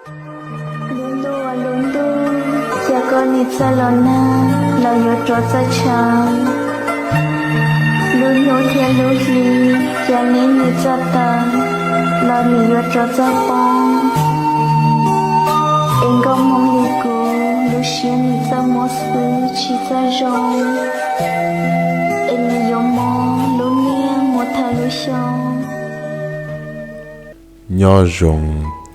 Lub ntuj, lub ntuj, cas koj nim txawj los nag los yuav rov txawj tshav? Lub hnub thiab lub hli, cas neb nim txawj tawv los nim yuav rov txawj poob? Es nkauj Hmoob li kuv, lub siab nim txawj muab xwb tsis txawj zoo, es nim yuav mob lub niag mus thawj lub xyoo. Nyob zoo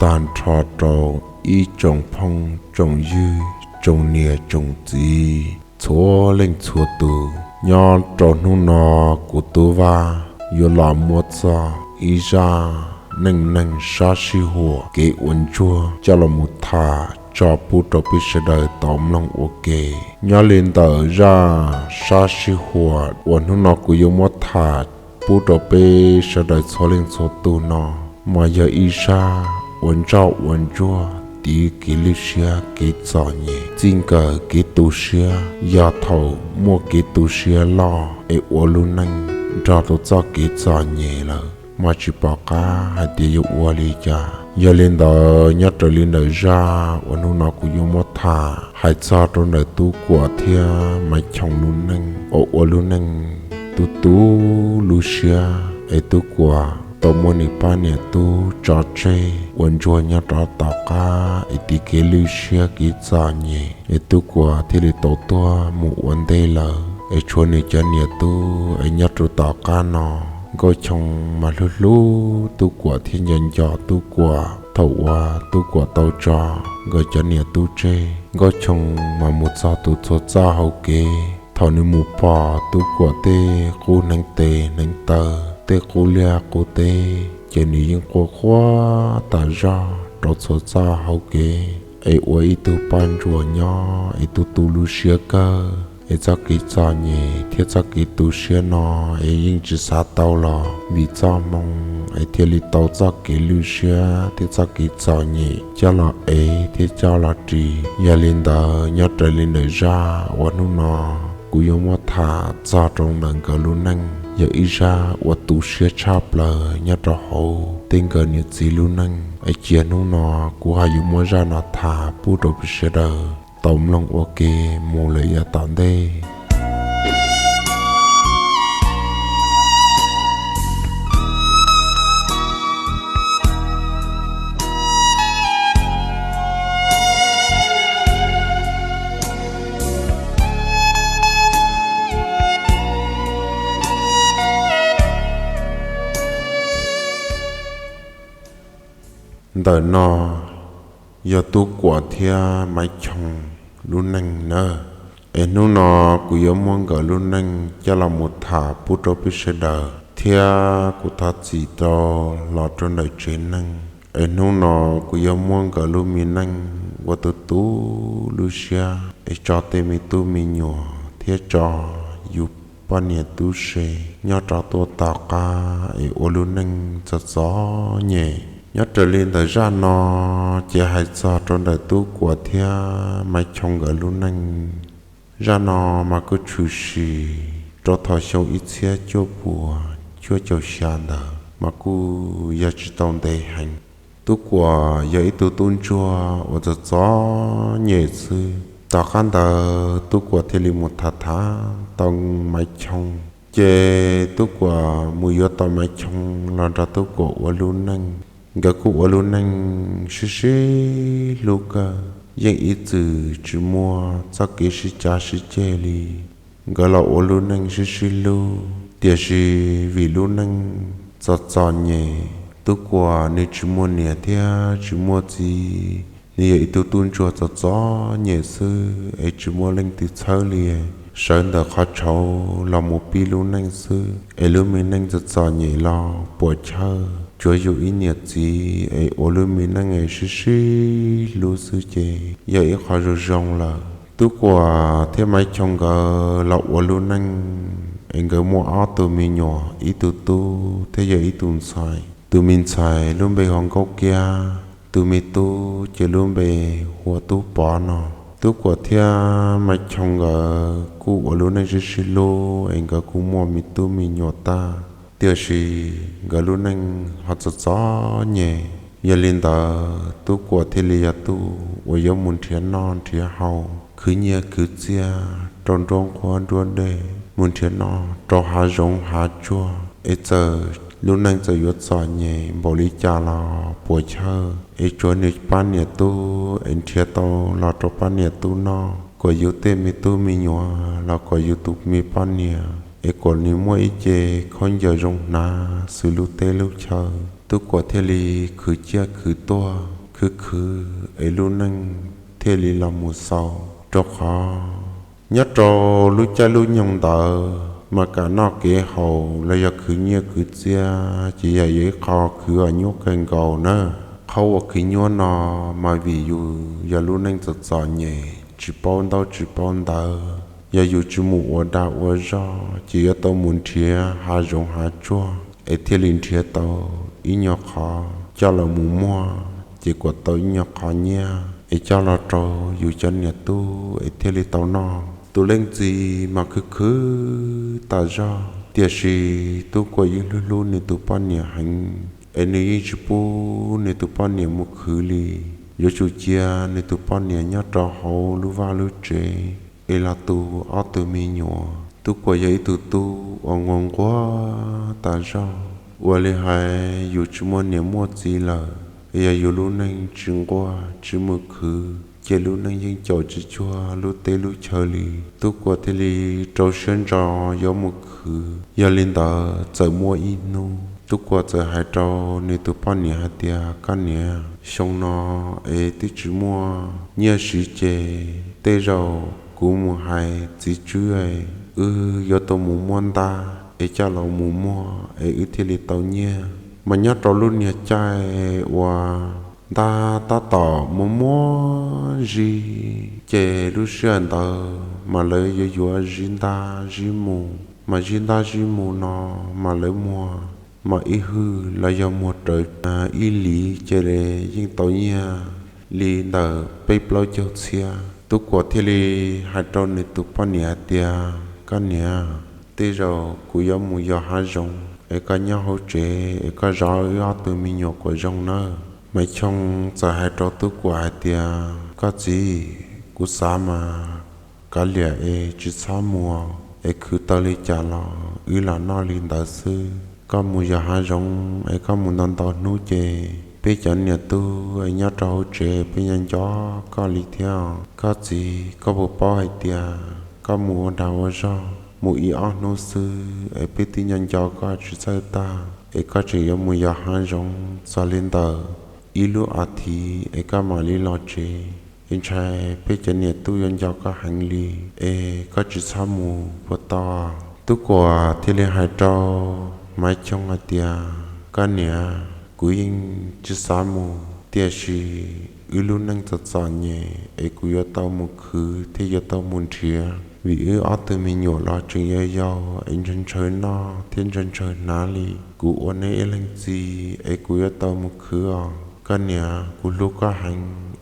tag nrho rau ib tsoom phooj tsoom ywg, tsoom niam tsoom txiv txhua leej txhua tus. Nyob rau hnub no, kuv Tub Vaj yuav los muab txog ib zaj neej neeg sab sij huam kev ua ntsuag coj los mus tham tso pub rau peb sawv daws tau mloog ua ke. Nyob li ntawm zaj sab sij huam uas hnub no kuv yuav muab tham pub rau peb sawv daws txhua leej txhua tus no, mas yog ib zaj ua ntsauj ua ntsuag tiv kev lwj siab kev txom nyem, txij nkawm kev tu siab, yog thaum muaj kev tu siab loj es ua lub neej nrog rau txoj kev txom nyem lawm, mas tsis pom qab hais tias yuav ua li cas. Yog li ntawd, nyob raws li ntawm zaj uas hnub no kuv yuav muab tham hais txog rau ntawm Tub Kuam thiab Maiv Choo lub neej uas ua lub neej tu tu lub siab, es Tub Kuam tau muab nws pab niam tub tso tseg ua ntsuag nyob rov tom qab es tiv kev lwj siab kev txom nyem, es Tub Kuam thiaj li tau tuag mus ua ntej lawm, es tshuav nws cov niam tub es nyob rau tom qab no. Nkauj Choo mas hlub hlub Tub Kuam thiab nco nco Tub Kuam thaum uas Tub Kuam tau tso nkawd cov niam tub tseg. Nkauj Choo mas mus txog tus txhua txoj hauv kev, thaum nws mus pom Tub Kuam tej qub hneev tes hneev taw, tej qub liaj qub teb, ces nws yeej quaj quaj tas zog rau txhua txoj hauv kev, es ua ib tug poj ntsuam nyob es tu tu lub siab kawg, es txoj kev txom nyem thiab txoj kev tu siab no es yeej tsis xav tau los vim txoj hmoo, es thiaj li tau txoj kev lwj siab thiab txoj kev txom nyem coj los ev thiab coj los ris. Yog li ntawd, nyob raws li ntawm zaj uas hnub no kuv yuav muab tham txog rau ntawm nkawd lub neej, yog ib zaj uas tu siab tshaj plaws nyob rau hauv tej nkawd niam txiv lub neej, es cia hnub no kuv ho yuav muab zaj no tham pub rau peb sawv daws tau mloog ua ke mus lawm yav tom ntej. Ntawm no yog Tub Kuam thiab Maiv Choo lub neej nawb. Es hnub no kuv yuav muab nkawd lub neej coj los mus tham pub rau peb sawv daws, thiab kuv thov txim rau los rau ntawm tsev neeg. Es hnub no kuv yuav muab nkawd lub me neej ua tu tu lub siab es tso tej me tub me nyuam thiab tso yus poj niam tub se nyob rov tuaj tom qab es ua lub neej txom txom nyem. Nyob raws li ntawm zaj no, ces hais txog rau ntawm Tub Kuam thiab Maiv Choo nkawd lub neej. Zaj no mas kuj tshwm sim rau thaum xyoo ib txhiab cuaj puas cuaj caum xya ntawd mas kuj yog tsis tau ntev heev. Tub Kuam yog ib tug tub ntsuag uas txom txom nyem xwb. Tom qab ntawd Tub Kuam thiaj li mus tham tham tau Maiv Choo. Ces Tub Kuam mus yuav tau Maiv Choo los nrog Tub Kuam ua lub neej. Nkawd kuj ua lub neej sib sib hlub kawg, yeej ib txwm tsis muaj txoj kev sib cav sib ceg li. Nkawd los ua lub neej sib sib hlub, tiam sis vim lub neej txom txom nyem, Tub Kuam nws tsis muaj niam thiab tsis muaj txiv, nws yog ib tug tub ntsuag txom txom nyem xwb es tsis muaj leej twg txhawb li. Sawv ntawm qhov tshauv los mus pib lub neej xwb, es lub me neej txom txom nyem los puam chawj, tsuav yus ib niam txiv es ua lub me neej es sib sib hlub xwb ces yog ib qho zoo zoo lawm. Tub Kuam thiab Maiv Choo nkawd los ua lub neej es nkawd muaj ob tug me nyuam, ib tug tub thiab yog ib tug ntxhais. Tus me ntxhais lub npe hu ua Nkauj Kiab, tus me tub ces lub npe hu ua Tub Pov no. Tub Kuam thiab Maiv Choo nkawd kuj ua lub neej sib sib hlub es nkawd kuj muaj me tub me nyuam tag, tiam sis nkawd lub neej ho txom txom nyem. Yog li ntawd Tub Kuam thiaj li yog tug uas yuav mus nrhiav noj nrhiav haus, khwv nyiaj khwv txiaj rau nruab nqhuab nruab dej, mus nrhiav noj rau hav zoov hav tsuag. Es txawm lub neej txawm yuav txom nyem npaum li cas los puas chawj, es tsuav nws pab niam tub es nrhiav tau los rau pab niam tub noj, kom yus tej me tub me nyuam los kom yus tus me poj niam es kom nws muaj ib ce khaub ncaws zoo hnav xws lub teb lub chaw. Tub Kuam thiaj li khwv ciaj khwv tuag khwv khwv es lub neej thiaj li los mus xaus, rau qhov nyob rau lub caij lub nyoog ntawd mas kev noj kev haus los yog khwv nyiaj khwv txiaj ces yog ib qho khwv uas nyuaj kawg nkaus na. Qhov uas khwv nyuaj no mas vim yus yog lub neej txom txom nyem, tsis paub ntaub tsis paub ntawv, yog yus tsis mus ua dag ua zog ces yuav tau mus nrhiav hav zoov hav tsuag es thiaj li nrhiav tau ib nyuag qhov coj los mus muag ces kom tau ib nyuag qhov nyiaj es coj los rau yus cov niam tub es thiaj li tau noj. Tus leej txiv mas khwv khwv tas zog, tiam sis Tub Kuam yeej hlub hlub nws tus poj niam heev, es nws yeej tsis pub nws tus poj niam mus khwv li. Yuav tsum cia nws tus poj niam nyob rau hauv lub vaj lub tsev es los tu ob tug me nyuam. Tub Kuam yog ib tug tub uas nquag nquag tas zog, ua li hais yus tsis muaj niam muaj txiv lawm, yog yus lub neej tsis nquag tsis mus khwv ces lub neej yeej caum tsis cuag lub teb lub chaw li. Tub Kuam thiaj li rau siab ntso yuav mus khwv. Yog li ntawd txawm muaj ib hnub Tub Kuam txawm hais rau nws tus poj niam hais tias, Koj niam, xyoo no es twb tsis muaj nyiaj siv ces tej zaum kuv mus hais txiv tswb, wb yuav tau mus muab ntab es coj los mus muag es wb thiaj li tau nyiaj. Mas nyob rau lub niag caij uas ntab tab tom muaj muab zib, ces lub sij hawm ntawd mas lawv yuav yuav zib ntab zib mus, mas zib ntab zib mus no mas lawv muag mas ib hwj los yog muag raws ib hlis ces yeej tau nyiaj li ntawm peb plaub caug txhiab. Tub Kuam thiaj li hais rau nws tus poj niam hais tias, Koj niam, tej zaum kuv yuav mus yos hav zoov es koj nyob hauv tsev es koj zov wb ob tug me nyuam kom zoo nawb. Maiv Choo txawm hais rau Tub Kuam hais tias, Koj txiv, kuv xav mas kav liam es tsis txhob mus, es khwv tau li cas los wb los noj li ntawd xwb. Koj mus yos hav zoov es koj mus ntau ntau hnub ces peb cov niam tub es nyob rau hauv tsev peb nyob nco koj li thiab. Koj txiv, koj puas paub hais tias koj mus ua dag ua zog mus ib ob hnub xwb es peb twb nyob nco koj tsis txawj tag, es koj tseem yuav mus yos hav zoov txog li ntawm ib lub as thiv es koj mam li los tsev, es ntshai peb cov niam tub yuav nco koj heev li, es koj tsis txhob mus puas tau? Tub Kuam thiaj li hais rau Maiv Choo hais tias, Koj niam, kuv yeej tsis xav mus, tiam sis wb lub neej txom txom nyem es kuv yuav tau mus khwv thiab yuav tau mus nrhiav, vim wb ob tug me nyuam los tseem yau yau es ntshaw ntshaw noj thiab ntshaw ntshaw hnav li. Kuv ua neb ib leej txiv es kuv yuav tau mus khwv os. Koj niam, kuv hlub koj heev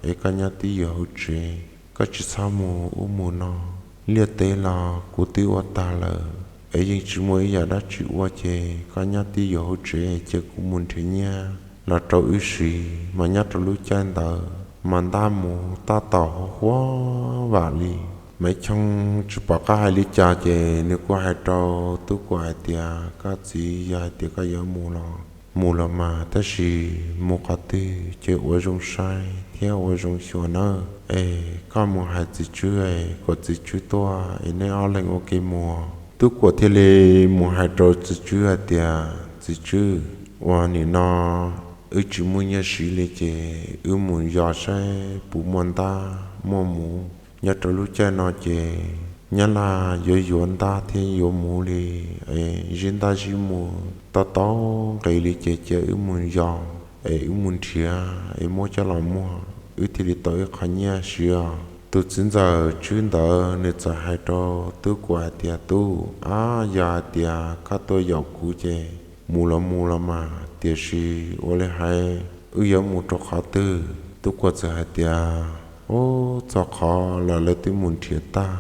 es koj nyob twj ywm hauv tsev, koj tsis txhob mus ub mus no. Liaj teb los kuv twb ua tag lawm, es yeej tsis muaj ib yam dab tsi ua ces koj nyob twj ywm hauv tsev cia kuv mus nrhiav nyiaj los rau wb siv. Mas nyob rau lub caij ntawd mas ntab mus tab tom huab huab vam li. Maiv Choo tsis pom qab hais li cas ces nws kuj hais rau Tub Kuam hais tias, Koj txiv, yog hais tias koj yuav mus los mus los mas, tab sis mus qhov twg ces ua zoo saib thiab ua zoo xyuas nawb. Es koj mus hais txiv tswb es kom txiv tswb tuaj es neb ob leeg ua ke mus. Tub Kuam thiaj li mus hais rau txiv tswb hais tias, Txiv tswb, ua nim no wb tsis muaj nyiaj siv li ces wb mus yos saib puas muaj ntab muaj mus nyob rau lub caij no ces nyab laj yuav yuav ntab thiab yuav mus li, es zib ntab zib mus tau tau nqe li ces cia wb mus yos es wb mus nrhiav es muab coj los muag, wb thiaj li tau ib qho nyiaj siv os. Tus txiv ntxawm tswb ntawd nws txawm hais rau Tub Kuam hais tias, Tub, ab, yog hais tias koj tuaj yaum kuv ces mus los mus los mas, tiam sis ua li hais wb yuav mus rau qhov twg? Tub Kuam txawm hais tias, Ub, txog qhov los lawv twb mus nrhiav tag,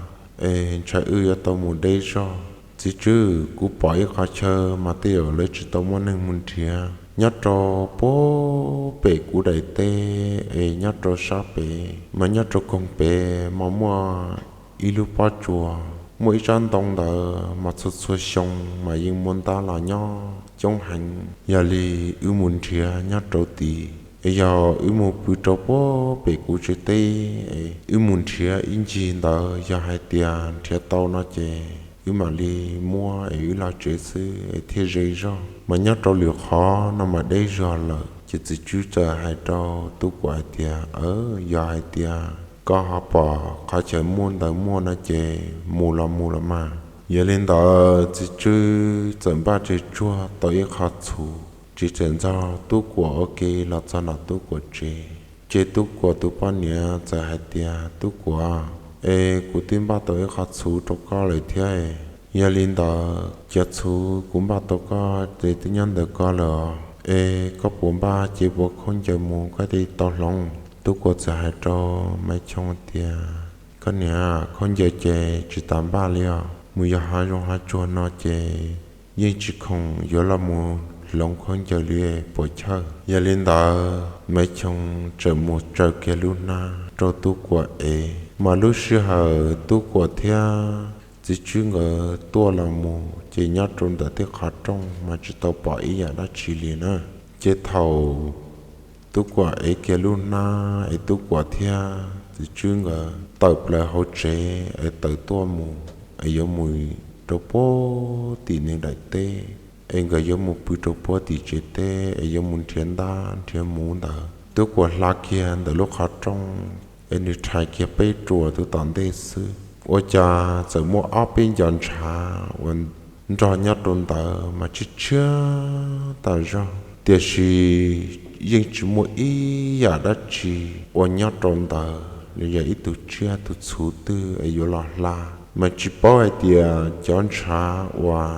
es ntshai wb yuav tau mus deb zog. Txiv tswb, kuv pom ib qhov chaw mas tej zaum lawv tsis tau muaj neeg mus nrhiav. Nyob rau puag pem kuv daim teb es nyob rau sab pem mas nyob rau koog pem mas muaj ib lub pob tsuas, muaj ib tsob ntoo ntawd mas txhua txhua xyoo mas yeej muaj ntab los nyob coob heev. Yog li wb mus nrhiav nyob rau tid es yog wb mus pw rau puag pem kuv tsev teb es wb mus nrhiav ib ncig ntawd, yog hais tias nrhiav tau no ces wb mam li muab es wb los tsev xwb es thiaj ze zog. Mas nyob rau lwm qhov no mas deb zog lawm ces txiv tswb txawm hais rau tub kuam hais tias, Aw, yog hais tias koj ho pom qhov chaw muaj ntawd muaj no ces mus los mus los mas. Yog li ntawd txiv tswb txawm npaj tseg tsuag tau ib qho txhuv, tsis txawm ntxog tub kuam ua ke los txog nram tub kuam tsev. Ces tub kuam tus poj niam txawm hais tias, Tub kuam, es kuv twb npaj tau ib qho txhuv rau koj lawm thiab. Yog li ntawd cov txhuv kuv npaj tau koj ces twb nyob ntawm koj lawm os, es koj puas npaj cev puav khaub ncaws mus koj thiaj tau hloov? Tub kuam txawm hais rau Maiv Choo tias, Koj niam, khaub ncaws ces tsis tas npaj li os, mus yos hav zoov hav tsuag no ces yeej tsis khoom yuav los mus hloov khaub ncaws li puas chawj. Yog li ntawd Maiv Choo txawm mus tsaws kiag lub hnab rau tub kuam ev. Mas lub sij hawm tub kuam thiab txiv tswb nkawd tuaj los mus ces nyob rau ntawm tej qhov rooj mas tsis tau pom ib yam dab tsi li na. Ces thaum tub kuam ev kiag lub hnab es tub kuam thiab txiv tswb nkawd tawm plaws hauv tsev es tawm tuaj mus es yuav mus rau puag tim neeg daim teb, es nkawd yuav mus pw rau puag tim tsev teb es yuav mus nrhiav ntab nrhiav muv ntawd, tub kuam hla kiag ntawm lub qhov rooj es nws rhais kiag peb ruam tus tom ntej xwb, ua cas txawm muaj ob peb nco ntshav uas nrog nyob rau ntawd mas tshiab tshiab tas zog, tiam sis yeej tsis muaj ib yam dab tsi uas nyob rau ntawd los yog ib tug tsiaj tus txhuv twg es yuav los hla, mas tsis paub hais tias cov ntshav uas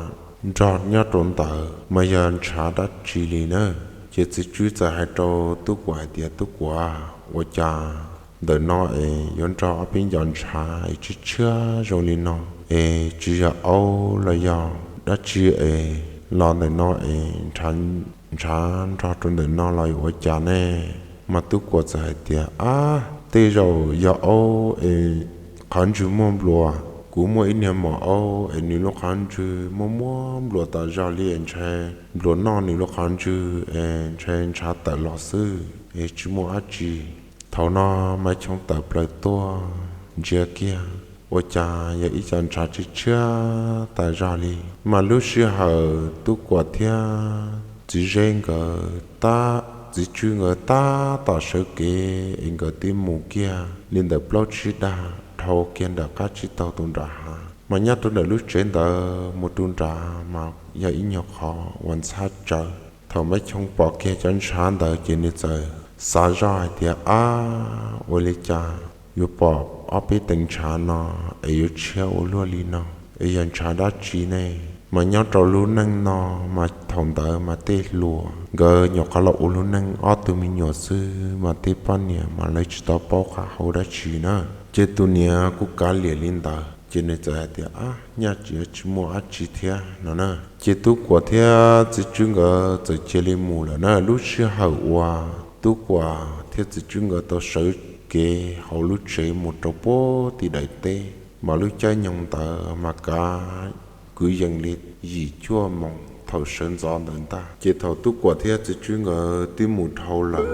nrog nyob rau ntawd mas yog ntshav dab tsi li na. Ces txiv tswb txawm hais rau tub kuam hais tias, Tub kuam, ua cas ntawm no es yuav nrog ob peb nco ntshav es tshiab tshiab zoo li no, es tsis yog aub los yog dab tsi es los ntawm no es ntshav nrog rau ntawm no los yuav ua cas ne? Mas tub kuam txawm hais tias, Ab, tej zaum yog aub es qhov ntswg muaj npluas. Kuv muaj ib niag maum aub es nws lub qhov ntswg muaj muaj npluas tas zog li es ntshai npluas noj nws lub qhov ntswg es ntshai ntshav tawm los xwb es tsis muaj dab tsi. Thaum no Maiv Choo tawm plaws tuaj ntsia kiag, ua cas yog ib co ntshav tshiab tshiab tas zog li. Mas lub sij hawm tub kuam thiab txiv zeb nkawd tab, txiv tswb nkawd tab tom sawv kev es nkawd twb mus kiag li ntawm plaub tsib dag dhau kiag nram qab tsib taug tus nram hav. Mas nyob rau ntawm lub tsev ntawd mus rau nrad mas yog ib nyuag qhov uas ntxhab tsawv. Thaum Maiv Choo pom kiag cov ntshav ntawd ces nws txawm xav zoj hais tias, Ab, ua li cas yuav pom ob peb teev ntshav no es yuav tshiab ua luaj li no, es yog ntshav dab tsi ne? Mas nyob rau lub neej no mas thaum ntawd mas tej hluas nkawd nyuam qhuav los ua lub neej ob tug me nyuam xwb mas tej poj niam mas lawv tsis tau paub qab hau dab tsi na. Ces tus niam kuj kav liam li ntawd ces nws txawm hais tias, Ab, nyaj tsis, tsis muaj dab tsi thiab no na. Ces tub kuam thiab txiv tswb nkawd txawm cia li mus lawm na. Lub sij hawm uas tub kuam thiab txiv tswb nkawd tau sawv kev hauv lub tsev mus rau puag tim daim teb, mas lub caij nyoog ntawd mas kav kwv yees li yim cuaj moos thaum sawv ntxov ntawd ntag. Ces thaum tub kuam thiab txiv tswb nkawd twb mus dhau lawm,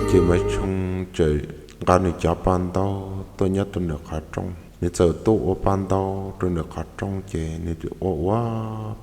ces Maiv Choo txawm nqa nws cov paj ntaub tuaj nyob rau nram qhov rooj. Nws txawm tuaj ua paj ntaub rau nram qhov rooj ces nws ua ua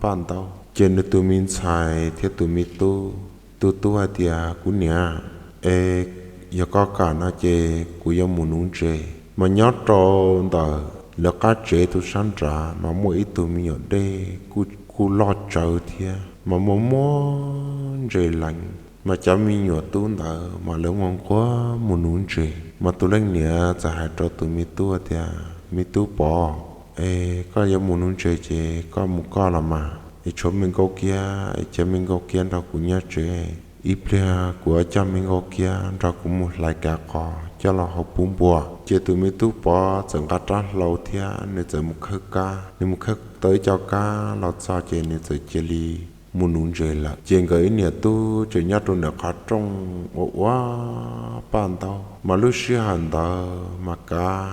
paj ntaub ces nws tus me ntxhais thiab tus me tub Tus tub hais tias, Kuv niam, es yog koj kam no ces kuv yuav mus nuv ntses. Mas nyob rau ntawm lawv qab tsev tus sab nrad mas muaj ib tug me nyuam dej kuj loj tsawv thiab mas muaj muaj ntses leev. Mas cov me nyuam tub ntawd mas lawv nquag nquag mus nuv ntses. Mas tus leej niam txawm hais rau tus me tub tias, Me tub Pov, es koj yuav mus nuv ntses ces koj mus koj los mas, es tshuav me nkauj kiab es cia me nkauj kiab nrog kuv nyob tsev. Ib pliag kuv yuav coj me nkauj kiab nrog kuv mus hlais kav qos coj los hau pub npua. Ces tus me tub Pov txawm nqa rab hlau thiab nws txawm mus khawb kab. Nws mus khawb tau ib co kab los txog ces nws txawm cia li mus nuv ntses lawm. Ces nkawd ib niam tub tseem nyob rau nram qhov rooj ua ua paj ntaub. Mas lub sij hawm ntawd mas kav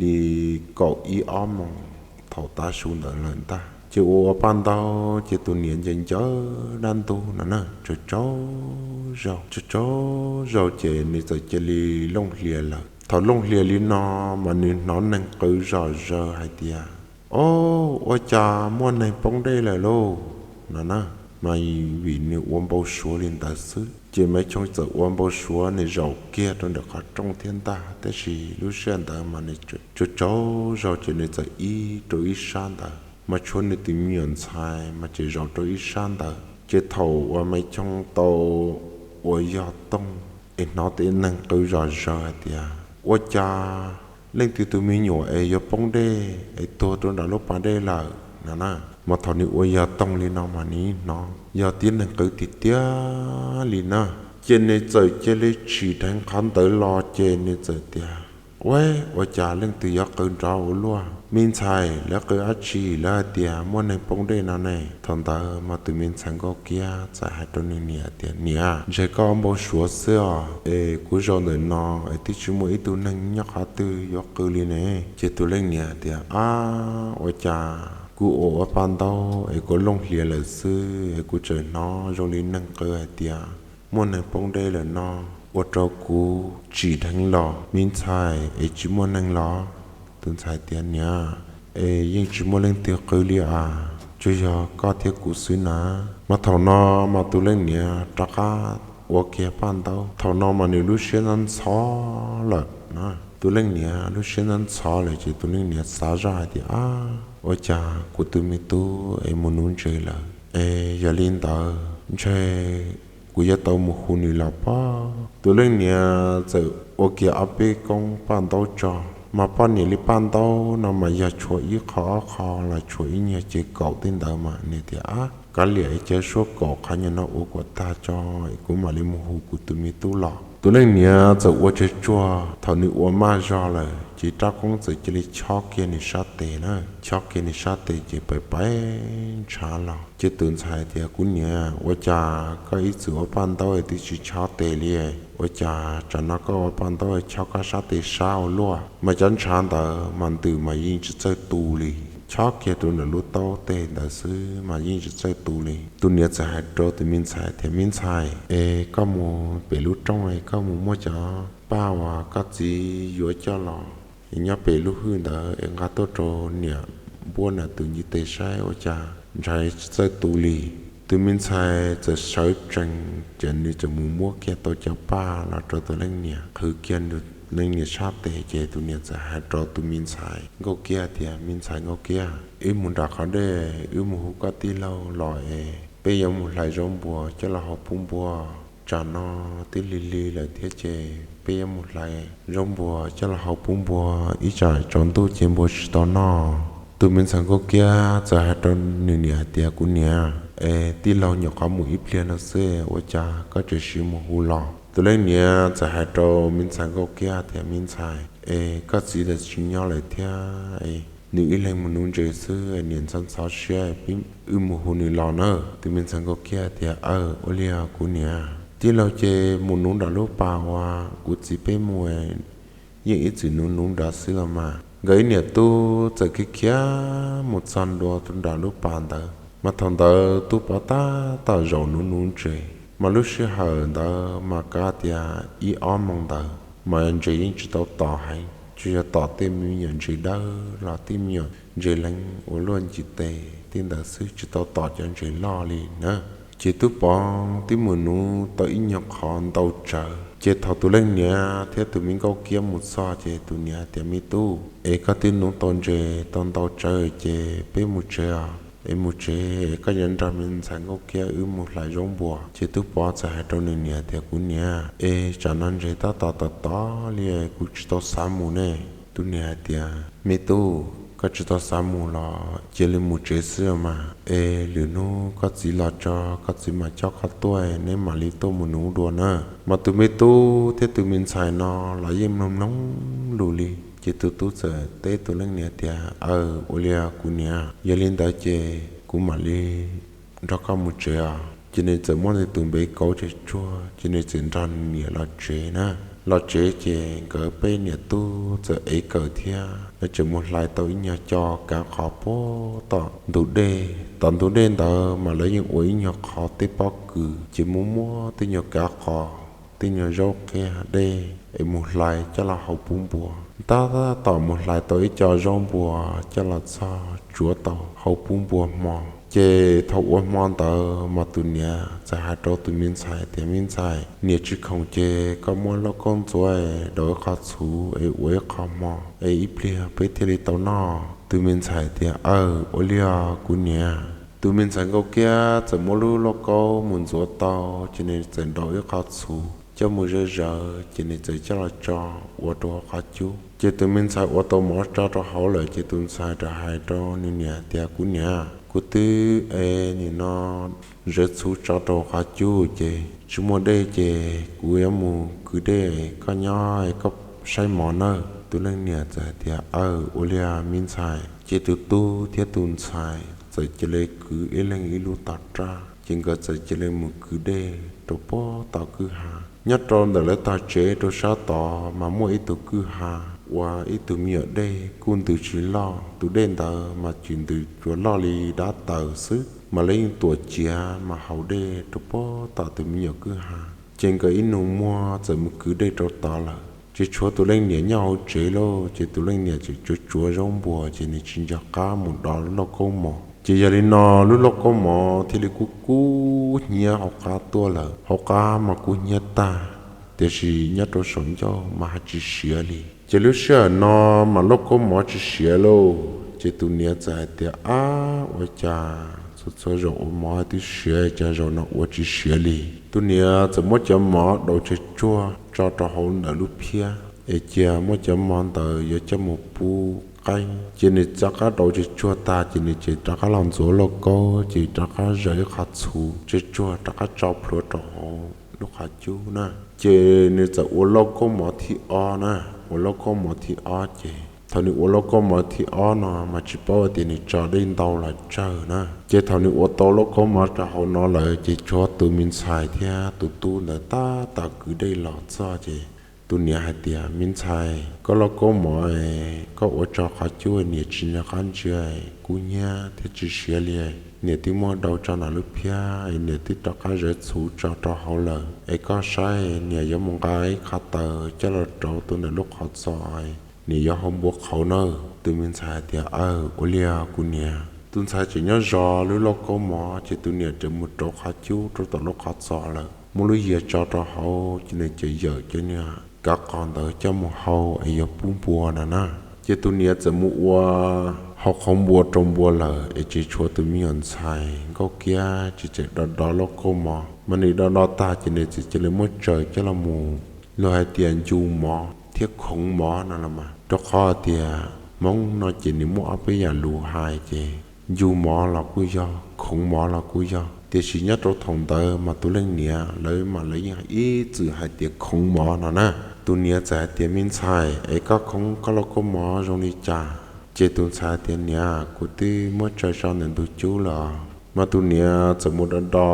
li kaum ib ob moos thaum tav su ntawd lawm ntag. Ces ua ua paj ntaub ces tus niam ncaws ncaws dab ntub no na, tsaug tsaug zaug tsaug tsaug zaug ces nws txawm cia li looj hlias lawm. Thaum looj hlias li no mas nws hnov neeg qw zom zaws hais tias, O, ua cas muaj neeg poob dej lawm lauj, no na. Mas vim nws ua npau suav li ntawd xwb ces Maiv Choo txawm ua npau suav nws zaum kiag rau nram qhov rooj thiab ntag. Tab sis lub sij hawm ntawd mas nws tsaug tsaug zaug ces nws txawm ib rau ib sab ntawd, mas tshuav nws tus me nyuam ntxhais mas tseem zaum rau ib sab ntawd. Ces thaum uas Maiv Choo tau ua yog toog es hnov tej neeg qw zom zaws hais tias, Ua cas leej twg tus me nyuam es yuav poob dej es tuag rau nram lub pas dej lawm, no na. Mas thaum nws ua yog toog li no mas nws hnov yog tib neeg qw tiag tiag li na. Ces nws txawm cia li tsim dheev qhov ntawd los ces nws txawm tias, Ua, ua cas leej twg yuav qw nrov ua luaj? Me ntxhais, lawv qw dab tsi? Lawv hais tias muaj neeg poob dej no ne. Thaum ntawd mas tus me ntxhais Nkauj Kiab txawm hais rau nws niam tias, Niam, ntshe koj ua npau suav xwb os, es kuv zaum ntawm no es twb tsis muaj ib tug neeg nyob qhov twg yuav qw li ne. Ces tus leej niam tias, Ab, ua cas kuv ua ua paj ntaub es kuv looj hlias lawm xwb es kuv tseem hnov zoo li neeg qw hais tias muaj neeg poob dej lawm no, ua rau kuv tsim dheev los. Me ntxhais, es tsis muaj neeg los? Tus ntxhais tias, Niam, es yeej tsis muaj leej twg qw li as, tsuas yog koj thiab kuv xwb na. Mas thaum no mas tus leej niam rov qab ua kiag paj ntaub. Thaum no mas nws lub siab ntxhov ntxhov lawm na. Tus leej niam lub siab ntxhov ntxhov lawm ces tus leej niam xav zoj hais tias, Ab, ua cas kuv tus me tub es mus nuv ntses lawm, es yog li ntawd ntshe kuv yuav tau mus hu nws los pob. Tus leej niam txawm ua kiag ob peb koob paj ntaub tso. Mas poj niam li paj ntaub no mas yog tshuav ib qho ob qho los tshuav ib nyuag cev kaum tej ntawd mas nws tias, Ab, kav liam es cia suab kaum qhov nyuag no ua kom tag tso, kuv mam li mus hu kuv tus me tub los. Tus leej niam txawm ua tsawg tsuag, thaum nws ua maj zog lawm ces rab koob txawm cia li chob kiag nws sab tes na. Chob kiag nws sab tes ces pais pais ntshav los. Ces tus ntxhais tias, Kuv niam, ua cas koj ib txwm ua paj ntaub twb tsis chob tes li, ua cas tsam no koj ua paj ntaub chob koj sab tes sab ua luaj? Mas cov ntshav ntawd mas ntws mas yeej tsis txawj tu li, chob kiag rau ntawm lub taub tes ntawd xwb mas yeej tsis txawj tu li. Tus niam txawm hais rau tus me ntxhais tias, Me ntxhais, es koj mus pem lub rooj es koj mus muab cov paj uas koj txiv yuav coj los es nyob pem lub hwj ntawd es nqa tuaj rau niam npuab nram tus ntiv tes saib ua cas ntshav tsis txawj tu li. Tus me ntxhais txawm sawv tsees ces nws txawm mus muab kiag tau cov paj los rau tus leej niam, qhwv kiag leej niam sab tes ces tus niam txawm hais rau tus me ntxhais Nkauj Kiab tias, Me ntxhais Nkauj Kiab, wb mus nram qhov dej, wb mus hu koj tij laug los es peb yuav mus hlais zaub npua coj los hau pub npua. Tsam no twb lig lig lawm thiab ces peb yuav mus hlais zaub npua coj los hau pub npua, ib tsam tsaus ntuj ces npua tsis tau noj. Tus me ntxhais Nkauj Kiab txawm hais rau nws niam hais tias, Kuv niam, es tij laug nyuam qhuav mus ib pliag no xwb, ua cas koj tseem siv mus hu los? Tus leej niam txawm hais rau me ntxhais Nkauj Kiab tias, Me ntxhais, es koj txiv tsis nyob lawm thiab, nws ib leeg mus nuv ntses xwb, niam ntxhov ntxhov siab, wb mus hu nws los na. Tus me ntxhais Nkauj Kiab tias, Aw, ua li os kuv niam, tij laug ces mus nuv nram lub pas uas kuv txiv peb mus, yeej ib txwm nuv nuv nrad xwb los mas. Nkawd ib niam tub txawm khiav khiav mus txog ntua rau nram lub pas ntawd, mas thaum ntawd Tub Pov tab tom zaum nuv nuv ntses. Mas lub sij hawm ntawd mas kav tias ib ob moos ntawd mas ntses yeej tsis tau tom heev, tsuas yog tom tej me nyuam ntses dawb los tej me nyuam ntses leev ua luaj ncig tes tej ntawd xwb, tsis tau tom cov ntses loj li na. Ces Tub Pov twb mus nuv tau ib nyuag qhov ntau tsawv. Ces thaum tus leej niam thiab tus me nkauj kiab mus txog ces tus niam tias, Me tub, es koj twb nuv tau ntses tau ntau tsawv ces peb mus tsev os. Es mus tsev es koj yuav nrog me ntxhais nkauj kiab wb mus hlais zaub npua. Ces Tub Pov txawm hais rau nws niam tias, Kuv niam, es tsam no ntses tab tom tom tod li, kuv tsis tau xav mus ne. Tus niam hais tias, Me tub, koj tsis tau xav mus los cia li mus tsev xwb mas, es lwm hnub koj txiv los tso koj txiv mam coj koj tuaj, neb mam li tuaj mus nuv dua na. Mas tus me tub thiab tus me ntxhais no los yeej mloog mloog lus li. Ces tus tub txawm teb tus leej niam tias, Aw, ua li os kuv niam, yog li ntawd ces kuv mam li nrog koj mus tsev os. Ces nws txawm muab nws tus npe kauv tsuag tsuag ces nws txawm nrog nws niam los tsev na. Los tsev ces nkawd peb niam tub txawm ev kawm thiab lawv tseem mus hlais tau ib nyuag co kav qos puag tom ntug dej. Tom ntug dej ntawd mas lawv yeej ua ib nyuag qhov tej pob kws ces muab muab tej nyuag kav qos, tej nyuag zaub qiab dej es mus hlais coj los hau pub npua. Tab tom mus hlais tau ib co zaub npua coj los txog tsuav tau hau pub npua hmo. Ces thaum ua hmo ntawd mas tus niam txawm hais rau tus me ntxhais tias, Me ntxhais, niam tsis khoom ces koj muab lauj kaub ntxuav es daus ib qho txhuv es ua ib qho hmo es ib pliag peb thiaj li tau noj. Tus me ntxhais tias, Aw, ua li os kuv niam. Tus me ntxhais nkauj kiab txawm muab lub lauj kaub mus ntxuav tau ces nws txawm daus ib qho txhuv coj mus zawv zawv ces nws txawm coj los tso ua rau hauv qhov cub. Ces tus me ntxhais ua tau mov tso rau hauv lawm ces tus ntxhais rov hais rau nws niam tias, Kuv niam, kuv twb es nim no zawv txhuv tso rau hauv qhov cub ces tsis muaj dej ces kuv yuav mus kwv dej, koj nyob koj saib mov nawb. Tus leej niam txawm hais tias, Aw, ua li os me ntxhais. Ces tus tub thiab tus ntxhais txawm cia li kwv ib leeg ib lub tog raj ces nkawd txawm cia li mus kwv dej rau puag tom kwj ha. Nyob rau ntawm lawv tog tsev rau sab tod mas muaj ib tug kwj ha uas ib tug me nyuam dej kuj ntws tsis loj, tus dej ntawd mas tsuas ntws tsuas loj li dab taws xwb, mas lawv yeej tuam ciav mas haus dej rau puag tom tus me nyuam kwj ha. Ces nkawd ib nus muag txawm mus kwv dej rau tod lawm. Ces tshuav tus leej niam nyob hauv tsev lauj, ces tus leej niam tseem tsuav tsuav zaub npua ces nws tsis nco qab mus do lauj kaub mov. Ces yog li no lub lauj kaub mov thiaj li kub kub hnyiab hauv qab tuaj lawm. Hauv qab mas kub hnyiab tag, tiam sis nyob rau saum ncauj mas haj tsis siav li. Ces lub sij hawm no mas lauj kaub mov tsis siav lauj, ces tus niam txawm hais tias, Ab, ua cas txhua txhua zaus ua mov twb siav, cas zaum no ua tsis siav li? Tus niam txawm muab cov mov daus tsawg tsuag tso rau hauv ntawm lub phiab es cia muab cov mov ntawd yuav coj mus pub qaib. Ces nws rov qab daus tsawg tsuag tag ces nws ces rov qab los ntxuav lauj kaub ces rov qab zawv ib qho txhuv tsawg tsuag rov qab tso plhuav rau hauv lub qhov cub na. Ces nws txawm ua lauj kaub mov thib ob na, ua lauj kaub mov thib ob ces thaum nws ua lauj kaub mov thib ob no mas tsis paub tias nws tso dej ntau los tsawg na. Ces thaum nws ua tau lauj kaub mov rau hauv no lawm ces tshuav tus me ntxhais thiab tus tub ntawd tab tom kwv dej los txog ces tus niam hais tias, Me ntxhais, koj lauj kaub mov koj ua tso qhov cub niam tsis nco qab ntsia, kub hnyiab thiab tsis siav li. Niam twb muab daus tso nram lub phiab, niam twb rov qab zawv txhuv tso rau hauv lawm, es koj saib, niam yuav mus nqa ib qho taws coj los rauv tus ntawm lub qhov txos, niam yuav hau npua qhauv nawb. Tus me ntxhais hais tias, Aw, ua li kuv niam. Tus ntxhais tseem nyob zov lub lauj kaub mov ces tus niam tseem mus rauv qhov cub rau tom lub qhov txos lawm, muab lub yias tso rau hauv ces nws tseem yawm cov niag kav qos ntawd coj mus hau es yuav pub npua no na. Ces tus niam txawm mus ua hau qhauv npua rau npua lawm es tseem tshuav tus me nyuam ntxhais nkauj kiab ces tseem do do lauj kaub mov. Mas nws do do tag ces nws txawm cia li muab tsaws coj los mus, luag hais tias ncu mov thiab khoov mov no los mas, rau qhov tias Hmoob no ces nws muaj ob peb yam lus hais ces ncu mov los kuj yog, khoov mov los kuj yog, tiam sis nyob rau thaum ntawd mas tus leej niam lawv mas lawv yeej ib txwm hais tias khoov mov no na. Tus niam txawm hais tias, Me ntxhais, es koj khoov koj lauj kaub mov zoo li cas? Ces tus ntxhais tias, Niam, kuv twb muab tsaws tso ntawm ntug cub lawm. Mas tus niam txawm mus do do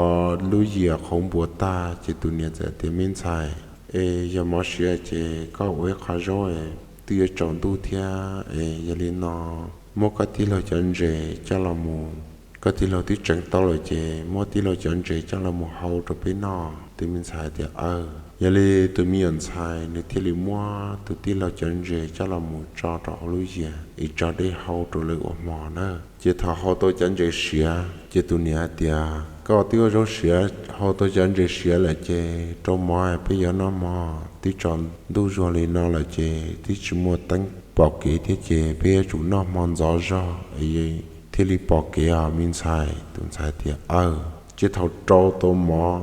lub yias qhauv npua tag ces tus niam txawm tias, Me ntxhais, es yog mov siav ces koj ua ib qho zaub es twb yuav tsaus ntuj thiab es yog li no muab koj tij laug cov ntses coj los mus, koj tij laug twb tseev tau lawm ces muab tij laug cov ntses coj los mus hau rau peb noj. Tus me ntxhais tias, Aw. Yog li tus me nyuam ntxhais nws thiaj li muab tus tij laug cov ntses coj los mus tso rau hauv lub yias es tso dej hau rau lawv ua hmo na. Ces thaum hau tau cov ntses siav ces tus niam hais tias, koj twb ua zaub siav, hau tau cov ntses siav lawm ces rau mov peb yuav noj mov, twb tsaus ntuj zuag li no lawm ces twb tsis muaj teeb pom kev thiab ces peb yuav tsum noj hmo ntxov zog es thiaj li pom kev os me ntxhais. Tus ntxhais tias, aw. Ces thaum rau tau mov,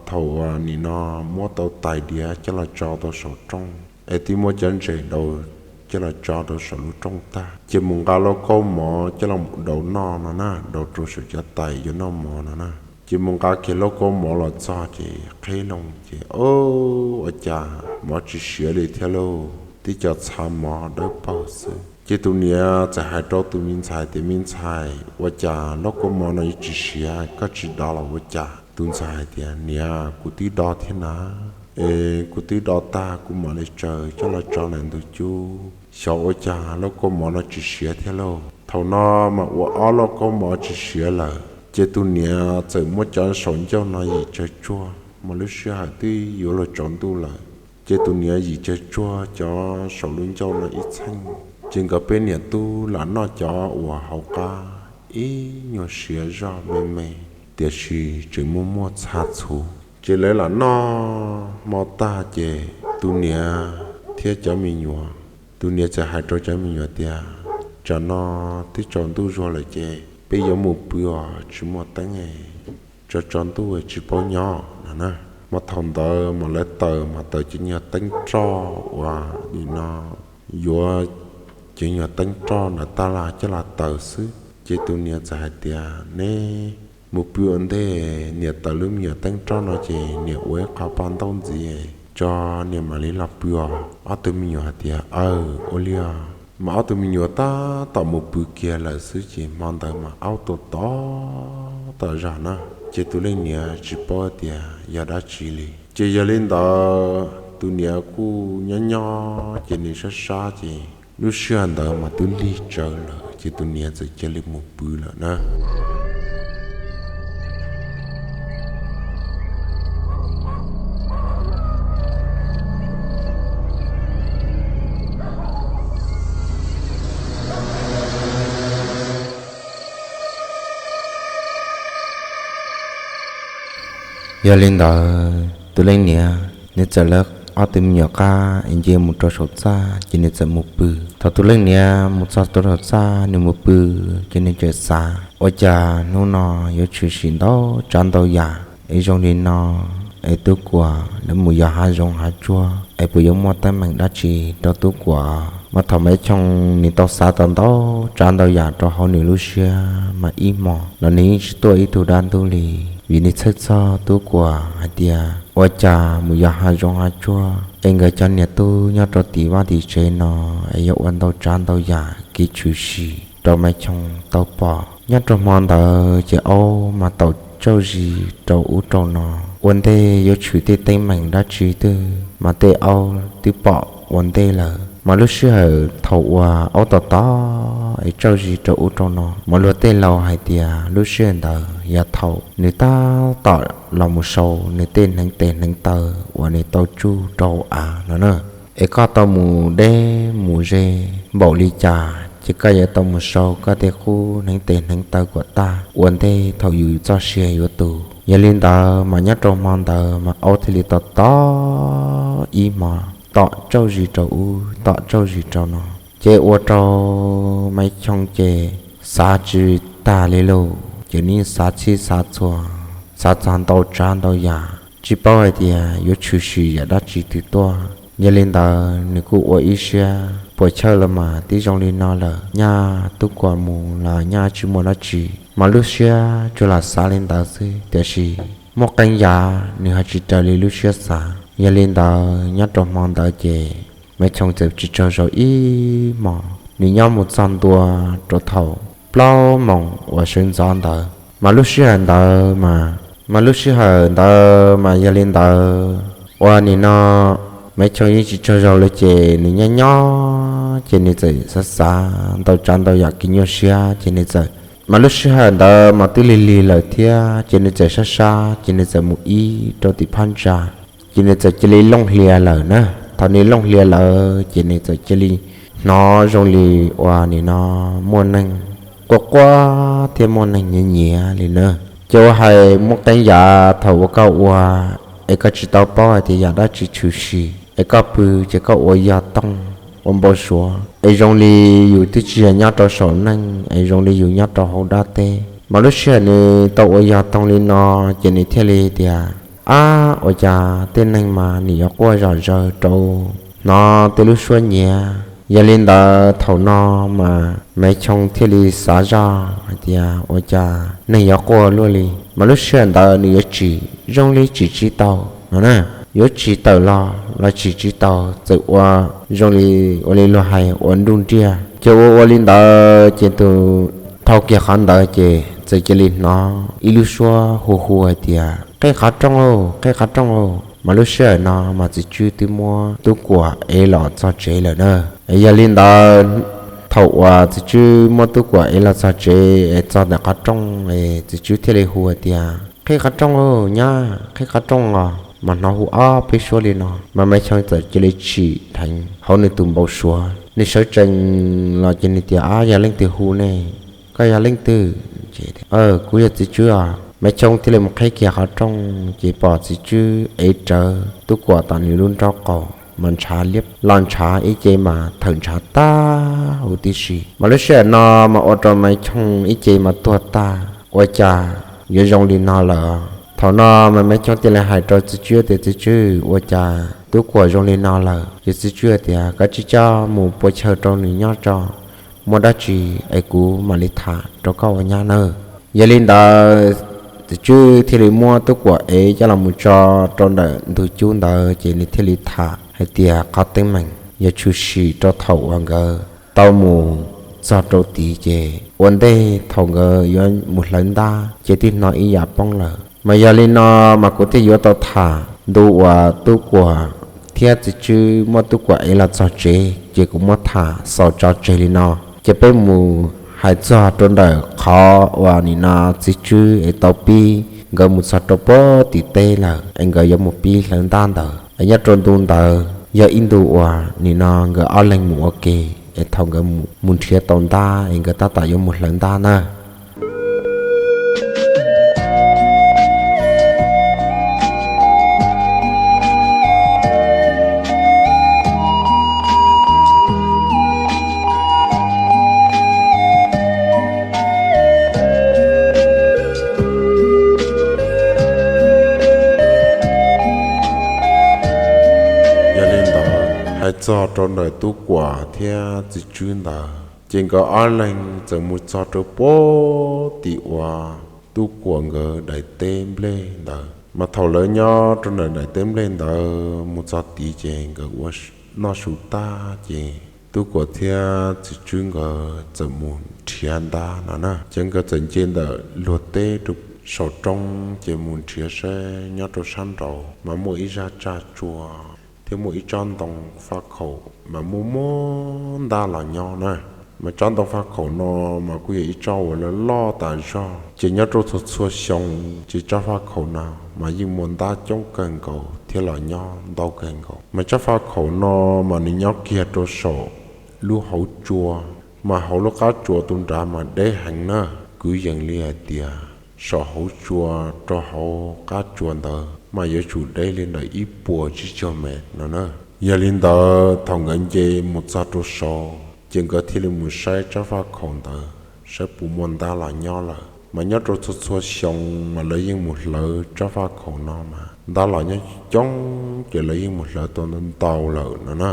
thaum nim no muab tau tais diav coj los tso tau saum rooj es twb muab cov ntses daus coj los tso rau saum lub rooj tag ces mus nqa lauj kaub mov coj los daus noj no na, daus rau saum cov tais yuav noj mov no na. Ces mus nqa kiag lauj kaub mov los txog ces qheb loo ces, o, ua cas mov tsis siav li thiab lauj, tib co txha mov dawb paug xwb. Ces tus niam txawm hais rau tus me ntxhais tias, me ntxhais, ua cas lauj kaub mov no yuav tsis siav, koj tsis do los ua cas? Tus ntxhais hais tias, niam, kuv twb do thiab na, es kuv twb do tag kuv mam li tsaws coj los tso ntawm ntug cub, xyov ua cas lauj kaub mov no tsis siav thiab lauj. Thaum no mas ua ob lauj kaub mov tsis siav lawm ces tus niam txawm muab cov saum ncauj no yim tsawg tsuag, mas lub sij hawm twb yuav luag tsaus ntuj lawm. Ces tus niam yim tsawg tsuag cov saum lub ncauj no ib txheej, ces nkawd peb niam tub lam noj cov uas hauv qab ib nyuag siav zog me me, tiam sis tseem muaj muaj txha txhuv. Ces lawv lam noj hmo tag ces tus niam thiab cov me nyuam, tus niam txawm hais rau cov me nyuam tias, tsam no twb tsaus ntuj zuag lawm ces peb yuav mus pw os, tsis muaj teeb, tsaus tsaus ntuj tsis paub nyob no na. Mas thaum ntawd mas lawv taws mas taws cov nyuag teeb roj uas nim no yuav cov nyuag teeb roj ntawm taj laj coj los taws xwb. Ces tus niam txawm hais tias, neb mus pw ua ntej, niam taws lub me nyuam teeb roj no ces niam ua ib qho paj ntaub ntxiv tso, niam mam li los pw os. Ob tug me nyuam hais tias, aw, ua li os. Mas ob tug me nyuam tab tom mus pw kiag lawm xwb ces hmo ntawd mas aub tau tom tom zog na. Ces tus leej niam tsis paub tias yog dab tsi li. Ces yog li ntawd tus niam kuj nyob nyob ces nws sab sab ces lub sij hawm ntawd mas twb lig tsawv lawm ces tus niam txawm cia li mus pw lawm na. Yog li ntawd tus leej niam nws txawm lawv ob tug me nyuam qab es nce mus rau saum txaj ces nws txawm mus pw. Thaum tus leej niam mus txog rau saum txaj nws mus pw, ces nws txawm xav, ua cas hnub no yuav tshwm sim ntau tsav ntau yam es zoo li no, es Tub Kuam lawv mus yos hav zoov hav tsuag es puas yuav muaj teeb meem dab tsi rau Tub Kuam. Mas thaum Maiv Choo nws tau xav tau ntau tsav ntau yam rau hauv nws lub siab mas ib hmos los nws yeej tsis tuaj ib tug dab ntub li, vim nws txhawj txog Tub Kuam hais tias ua cas mus yos hav zoov hav tsuag es nkawd cov niam tub nyob rau tim vaj tim tsev no es yuav ua ntau tsav ntau yam kev tshwm sim rau Maiv Choo tau pom. Nyob rau hmo ntawd ces aub mas taum tsauj zis rau ub rau no, ua ntej yuav tshwm tej teeb meem dab tsi twg mas tej aub twb pom ua ntej lawm. Mas lub sij hawm thaum uas aub tom tom es tsauj zis rau ub rau no mas luag tej laus hais tias lub sij hawm ntawd yog thaum nws tab tom los mus sau nws tej hneev tes hneev taw uas nws tau tsuj rau av no na. Es koj tau mus deb mus ze npaum li cas ces koj yuav tau mus sau koj tej qub hneev tes hneev taw kom tag ua ntej thaum yus txoj sia yuav tu. Yog li ntawd mas nyob rau hmo ntawd mas aub thiaj li tom tom ib hmo, tom tsauj zis rau ub tom tsauj zis rau no, ces ua rau Maiv Choo ces xav tsis tag li lauj. Ces nws xav txhij xav txhua, xav txog ntau tsav ntau yam, tsis paub hais tias yuav tshwm sim yam dab tsi twg tuaj. Yog li ntawd nws kuj ua ib siab puas chawj los mas twb zoo li no lawm, nyaj Tub Kuam mus los nyaj tsis muaj dab tsi. Mas lub siab tsuas lam xav li ntawd xwb, tiam sis muaj qee yam nws ho tsis raws li lub siab xav. Yog li ntawd nyob rau hmo ntawd ces Maiv Choo txawm tsis tsaug zog ib hmos, nws nyob mus txog ntua rau thaum plaub moos uas sawv ntxov ntawd. Mas lub sij hawm ntawd mas, mas lub sij hawm ntawd mas yog li ntawd ua nim no Maiv Choo yeej tsis tsaug zog li ces nws nyob nyob ces nws txawm xav xav ntau tsav ntau yam kev nyuaj siab ces nws txawm, mas lub sij hawm ntawd mas twb lig lig lawm thiab ces nws txawm sab sab ces nws txawm mus ib rau tim phab ntsa. ces nws txawm cia li looj hlias lawm na. Thaum nws looj hlias lawm ces nws txawm cia li hnov zoo li uas nim no muaj neeg quaj quaj thiab muaj neeg nyiav nyiav li na. Ces ua hais muaj qee yam thaum uas koj ua es koj tsis tau paub hais tias yam dab tsi tshwm sim es koj pw ces koj ua yog toog ua npau suav es zoo li yus twb tsis yog nyob rau saum neej es zoo li yus nyob rau hauv dab teb. Mas lub sij hawm nws tau ua yog toog li no ces nws thiaj li tias, ab, ua cas tej neeg mas nws yuav quaj zom zaws rau hnov tej lub suab nyiav. Yog li ntawd thaum no mas Maiv Choo thiaj li xav zoj hais tias ua cas neeg yuav quaj luaj li, mas lub sij hawm ntawd nws yuav tsim zoo li tsim tsis tau no na, yuav tsim tawm los los tsim tsis tau, txawm ua zoo li, ua li luag hais ua nruj nriaj. Ces ua ua li ntawd ces tus, thaum kiag qhov ntawd ces txawm cia li hnov ib lub suab hu hu hais tias, qheb qhov rooj, qheb qhov rooj. Mas lub sij hawm no mas Txiv Tswb twb muab Tub Kuam ev los txog tsev lawm na. Yog li ntawd thaum uas Txiv Tswb muab Tub Kuam ev los txog tsev es txog ntawm qhov rooj es Txiv Tswb thiaj li hu hais tias, qheb qhov rooj, nyab, qheb qhov rooj os. Mas hnov hu ob peb suab li no mas Maiv Choo txawm cia li tsim dheev hauv nws tus npau suav, nws sawv tsees los ces nws tias, ab, yog leej twg hu ne? Koj yog leej twg? Kuv yog Txiv Tswb os. Maiv Choo thiaj li mus qheb kiag qhov rooj ces pom Txiv Tswb ev rawv Tub Kuam tom nws lub nraub qaum mas ntshav liab los ntshav ib ce mas thawm ntshav tag huv tib si. Mas lub sij hawm no mas ua rau Maiv Choo ib ce mas tuag tag, ua cas yuav zoo li no lawm. Thaum no mas Maiv Choo thiaj li hais rau Txiv Tswb tias, Txiv Tswb, ua cas Tub Kuam zoo li no lawm? Ces Txiv Tswb tias, koj tsis txhob mus pua chaw rau nws nyob tso, muaj dab tsi es kuv mam li tham rau koj ua nyab nawb. Yog li ntawd Txiv Tswb thiaj li muab Tub Kuam ev coj los mus tso rau ntawm ntug cub ntawd ces nws thiaj li tham hais tias qhov teeb meem yog tshwm sim rau thaum uas nkawd tau mus txog rau tid ces ua ntej thaum nkawd yuav mus hlawv ntab ces twb hnov ib yam poob lawm. Mas yog li no mas kuv thiaj yuav tau tham ntu uas Tub Kuam thiab Txiv Tswb muab Tub Kuam ev los txog tsev ces kuv muab tham xaus tso tseg li no. Ces peb mus hais txog rau ntawm qhov uas nim no Txiv Tswb es tau pib nkawd mus txog rau puag tim teb lawm es nkawd yuav mus pib hlawv ntab ntawd es nyob rau ntu ntawd yog ib ntu uas nim no nkawd ob leeg mus ua ke es thaum nkawd mus nrhiav tau ntab es nkawd tab tom yuav mus hlawv ntab na. Yog li ntawd hais txog rau ntawm Tub Kuam thiab Txiv Tswb ntawd ces nkawd ob leeg txawm mus txog rau puag tim uas Tub Kuam nkawd daim teb nplej ntawd. Mas thaum lawv nyob rau ntawm daim teb nplej ntawd mus txog tid ces nkawd ua noj su tag ces Tub Kuam thiab Txiv Tswb nkawd txawm mus nrhiav ntab no na. Ces nkawd txawm nce ntawm luag teb rau saum roob ces mus nrhiav saib nyob rau sab nraud mas muaj ib zaj tsaj tsua thiab muaj ib tsob ntoo faj khaum mas muaj muaj ntab los nyob na. Mas tsob ntoo faj khaum no mas kuj yog ib tsob uas loj loj tas zog ces nyob rau txhua txhua xyoo ces tsob faj khaum no mas yeej muaj ntab coob kawg nkaus thiab los nyob ntau kawg nkaus. Mas tsob faj khaum no mas nws nyob kiag rau saum lub hauv tsua, mas hauv lub qab tsua tus nrad mas deb heev na. Kwv yees li hais tias saum hauv tsua rau hauv qab tsua ntawd mas yuav tsum deb li ntawm ib puas tsib caug mev no na. Yog li ntawd thaum nkawd nce mus txog rau saud ces nkawd thiaj li mus saib tsob faj khaum ntawd saib puas muaj ntab los nyob lawm. Mas nyob rau txhua txhua xyoo mas lawv yeej mus hlawv tsob faj khaum no mas ntab los nyob coob ces lawv yeej mus hlawv tau ntau ntau lawm no na.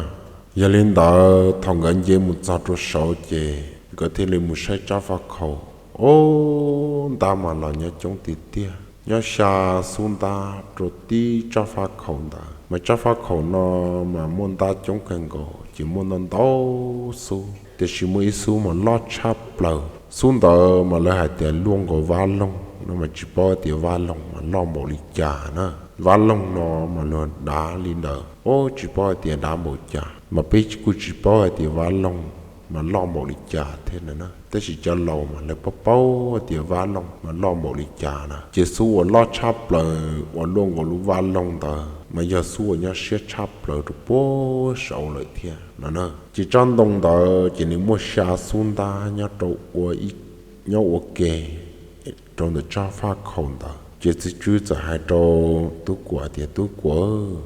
Yog li ntawd thaum nkawd nce mus txog rau saud ces nkawd thiaj li mus saib tsob faj khaum. Ob, ntab mas los nyob coob tiag tiag, nyob xya xub ntab rau tib tsob faj khaum ntawd. Mas tsob faj khaum no mas muaj ntab coob kawg nkaus ces muaj ntau ntau xub, tiam sis muaj ib xub mas loj tshaj plaws. Xub ntawd mas lawv hais tias luaj nkaus vab loog no mas tsis paub hais tias vab loog mas loj npaum li cas na. Vab loog no mas luag dav li ntawd, ob, tsis paub hais tias dav npaum cas, mas peb kuj tsis paub hais tias vab loog mas loj npaum li cas thiab na. Tab sis cov laus mas lawv paub paub hais tias vab loog mas loj npaum li cas na. Ces xub uas loj tshaj plaws uas luaj nkaus lub vab loog ntawd mas yog xub uas nyab siab tshaj plaws rau puag saud lawm thiab no na. Ces tsob ntoo ntawd ces nws muaj xya xub ntab nyob ua ke rau ntawm tsob faj khaum ntawd. Ces txiv tswb txawm hais rau Tub Kuam tias, Tub Kuam,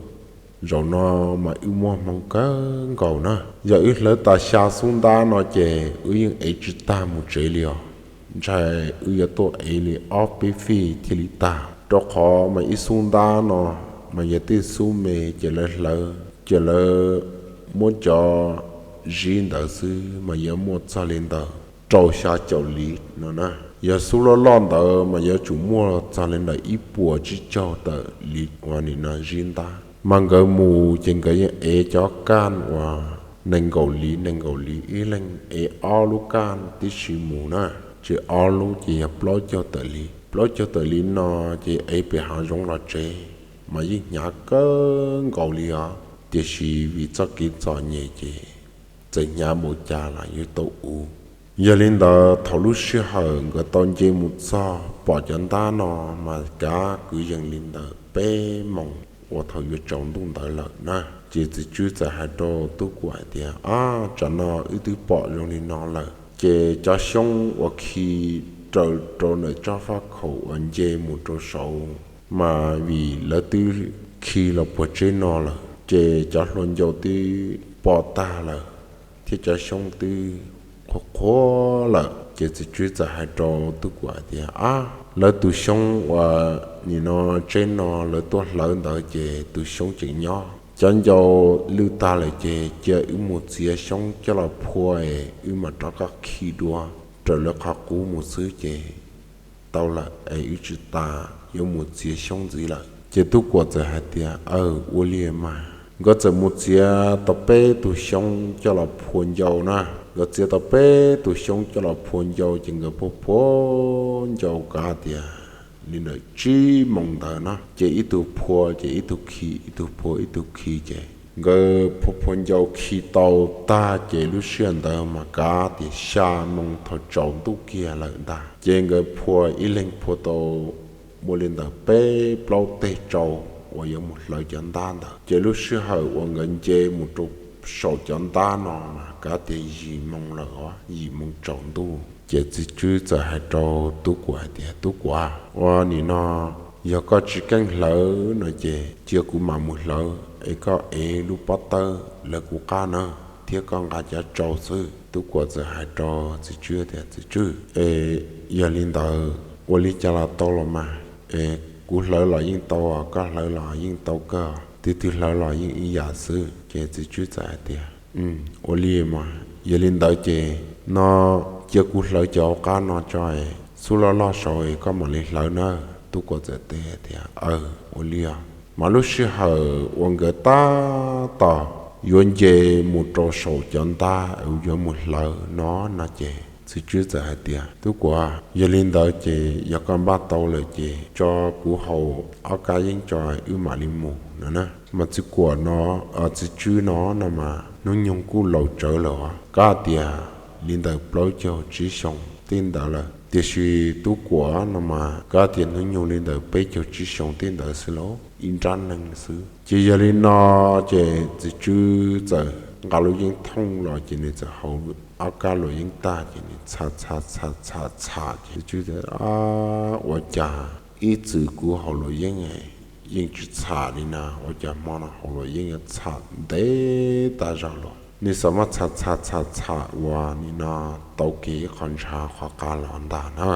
zaum no mas wb muaj hmoo kawg nkaus na. Yog wb hlawv tas xya xub ntab no ces wb yeej ev tsis tag mus tsev li os. Ntshai wb yuav tuaj ev li ob peb fij thiaj li tag, rau qhov mas ib xub ntab no mas yog tej xub me, ces lawv hlawv ces lawv muab cov zib ntawd xwb mas yuav muaj txog li ntawm rau xya caum liv no na. Yog xub loj loj ntawd mas yuav tsum muaj txog li ntawm ib puas tsib caug tawm liv uas nim no zib ntab. Mas nkawd mus ces nkawd yeej ev cov kaj uas nees nkaum liv nees nkaum liv, ib leeg ev ob lub kaj tib si mus na. Ces ob lub ces yog plaub caug tawm liv, plaub caug tawm liv no ces ev pem hav zoov los tsev mas yeej hnyav kawg nkaus li os. Tiam sis vim txoj kev txom nyem ces txawm hnyav npaum cas los yuav tau ua. Yog li ntawd thaum lub sij hawm nkawd tau nce mus txog pom cov ntab no mas kav kwv yees li ntawm peb moos uas thaum yuav tsaus ntuj ntawd lawm na. Ces txiv tswb txawm hais rau Tub Kuam hais tias, Ab, tsam no wb twb pom zoo li no lawm, ces cov xyoob uas khi raws rau ntawm tsob faj khaum uas nce mus rau saud mas vim lawv twb khi los puag tsheb no lawm, ces cov hlua ncau twb pom tag lawm thiab cov xyoob twb qhuav qhuav lawm. Ces txiv tswb txawm hais rau Tub Kuam hais tias, Ab, lawv tus xyoob uas nim no tsheb no lawv tuaj hlawv ntawd ces tus xyoob tseem nyob. Cov ncau lwj tag lawm ces cia wb mus txiav xyoob coj los phua es wb mam rov qab khi dua raws lawv qhov qub mus xwb ces tau lawm es wb tsis tas yuav mus txiav xyoob ntxiv lawm. Ces Tub Kuam txawm hais tias, Aw, ua li mas. Nkawd txawm mus txiav tau peb tug xyoob coj los phua ncau na. Nkawd txiav tau peb tug xyoob coj los phua ncau ces nkawd phua phua ncau kav tias li ntawm tsib moos ntawd na, ces ib tug phua ces ib tug khi, ib tug phua ib tug khi. Ces nkawd phua phua ncau khi tau tag ces lub sij hawm ntawd mas kav tias xya moos thaum tsaus ntuj kiag lawm ntag. Ces nkawd phua ib leeg phua tau ua li ntawm peb plaub teg tsau uas yuav mus hlawv cov ntab ntawd. Ces lub sij hawm uas nkawd nce mus rau saum cov ntab no mas kav tias yim moos lawm os, yim moos tsaus ntuj. Ces txiv tswb txawm hais rau Tub Kuam hais tias, Tub Kuam, ua nim no yog koj tsis keej hlawv no ces cia kuv mam mus hlawv es koj ev lub pob tawb lawv kuv qab na, thiab koj nqa cov tsau xwb. Tub Kuam txawm hais rau txiv tswb tias, Txiv tswb, es yog li ntawd ua li cas los tau los mas, es kuv hlawv los yeej tau, koj hlawv los yeej tau kawg, twg twg hlawv los yeej ib yam xwb. Ces txiv tswb txawm hais tias, Ua li mas yog li ntawd ces no cia kuv hlawv cov hauv qab no tso, xub loj loj saud koj mam li hlawv nawb. Tub Kuam txawm teb tias, Aw, ua li os. Mas lub sij hawm uas nkawd tab tom yuav nce mus rau saum cov ntab yuav mus hlawv no no ces txiv tswb txawm hais tias, Tub Kuam, yog li ntawd ces yog koj npaj tau lawm ces tso kuv haus ob kab yeeb tso wb mam li mus no na. Mas txiv Kuam no, txiv tswb no no mas hnub nyoog kuj laus tsawv lawm os, kav tias li ntawm plaub caug tsib xyoo tej ntawd lawm. Tiam sis Tub Kuam no mas kav tias hnub nyoog li ntawm peb caug tsib xyoo tej ntawd xwb lauj, ib nrab neeg xwb. Ces yog li no ces txiv tswb txawm nqa lub yeeb thooj los ces nws txawm haus ob kab luam yeeb tag ces nws txham txham txham txham txham ces txiv tswb tias, Ua cas ib txwm kuv haus luam yeeb yeej tsis txham li na, ua cas hmo no haus luam yeeb yuav txham ntev tag zog los? Nws xav mas txham txham txham txham uas nim no tau kev ib qho ntshav qhov qab los ntag na.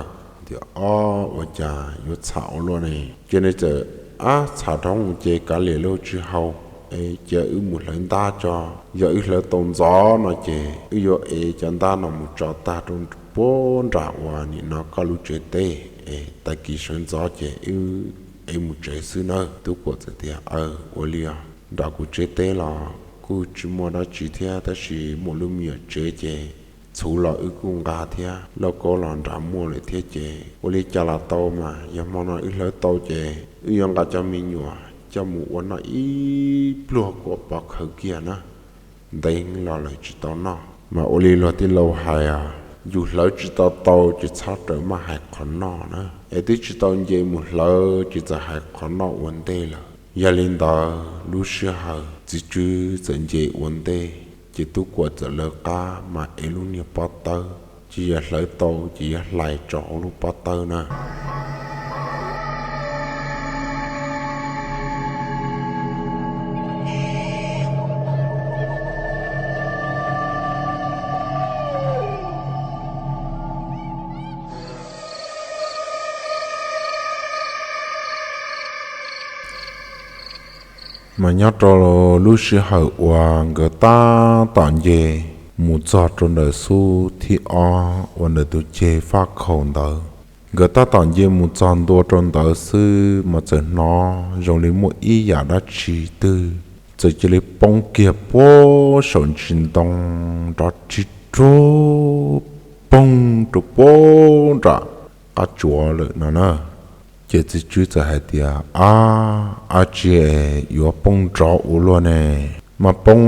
Tias, Ob, ua cas yuav txham ua luaj ne? Ces nws txawm, Ab, txham dhau ces kav liam lauj, tsis haus, es cia wb mus hlawv ntab tso. Yog wb hlawv tau ntxov no ces wb yuav ev cov ntab no mus tso tag rau puag nram uas nim no koj lub tsev teb, es tag kis sawv ntxov ces wb ev mus tsev xwb nawb. Tub Kuam txawm tias, Aw, ua li os. Nram kuv tsev teb los kuj tsis muaj dab tsi thiab, tab sis muaj lub me nyuam tsev ces txhuv los wb kuj nqa thiab, lauj kaub los nram muaj lawm thiab ces ua li cas los tau mas, yog hmo no wb hlawv tau ces wb yuav nqa cov me nyuam coj mus ua noj ib pluag kom pov khawv kiag na. Ntev los lawm tsis tau noj. Mas ua li luag tij laug hais, yus hlawv tsis tau tau ces txhob rawm maj hais qhov noj na, es twb tsis tau nce mus hlawv ces txawm hais qhov noj ua ntej lawm. Yog li ntawd lub sij hawm txiv tswb txawm nce ua ntej, ces Tub Kuam txawm lawv qab mas ev lub niag pob tawb, ces yog hlawv tau ces yog hlais rau hauv lub pob tawb na. Mas nyob rau lub sij hawm uas nkawd tab tom nce mus txog rau ntawm xub thib ob uas ntawm tus ceg faj khaum ntawd, nkawd tab tom nce mus txog ntua rau ntawd xwb mas txawm hnov zoo li muaj ib yam dab tsi twg txawm cia li poob kiag puag saum ntsis ntoo nrov rig ruag poog rau puag nram qab tsuas lawm no na. Ces txiv tswb txawm hais tias, Ab, dab tsi yuav poob nrov ua luaj ne? Mas poob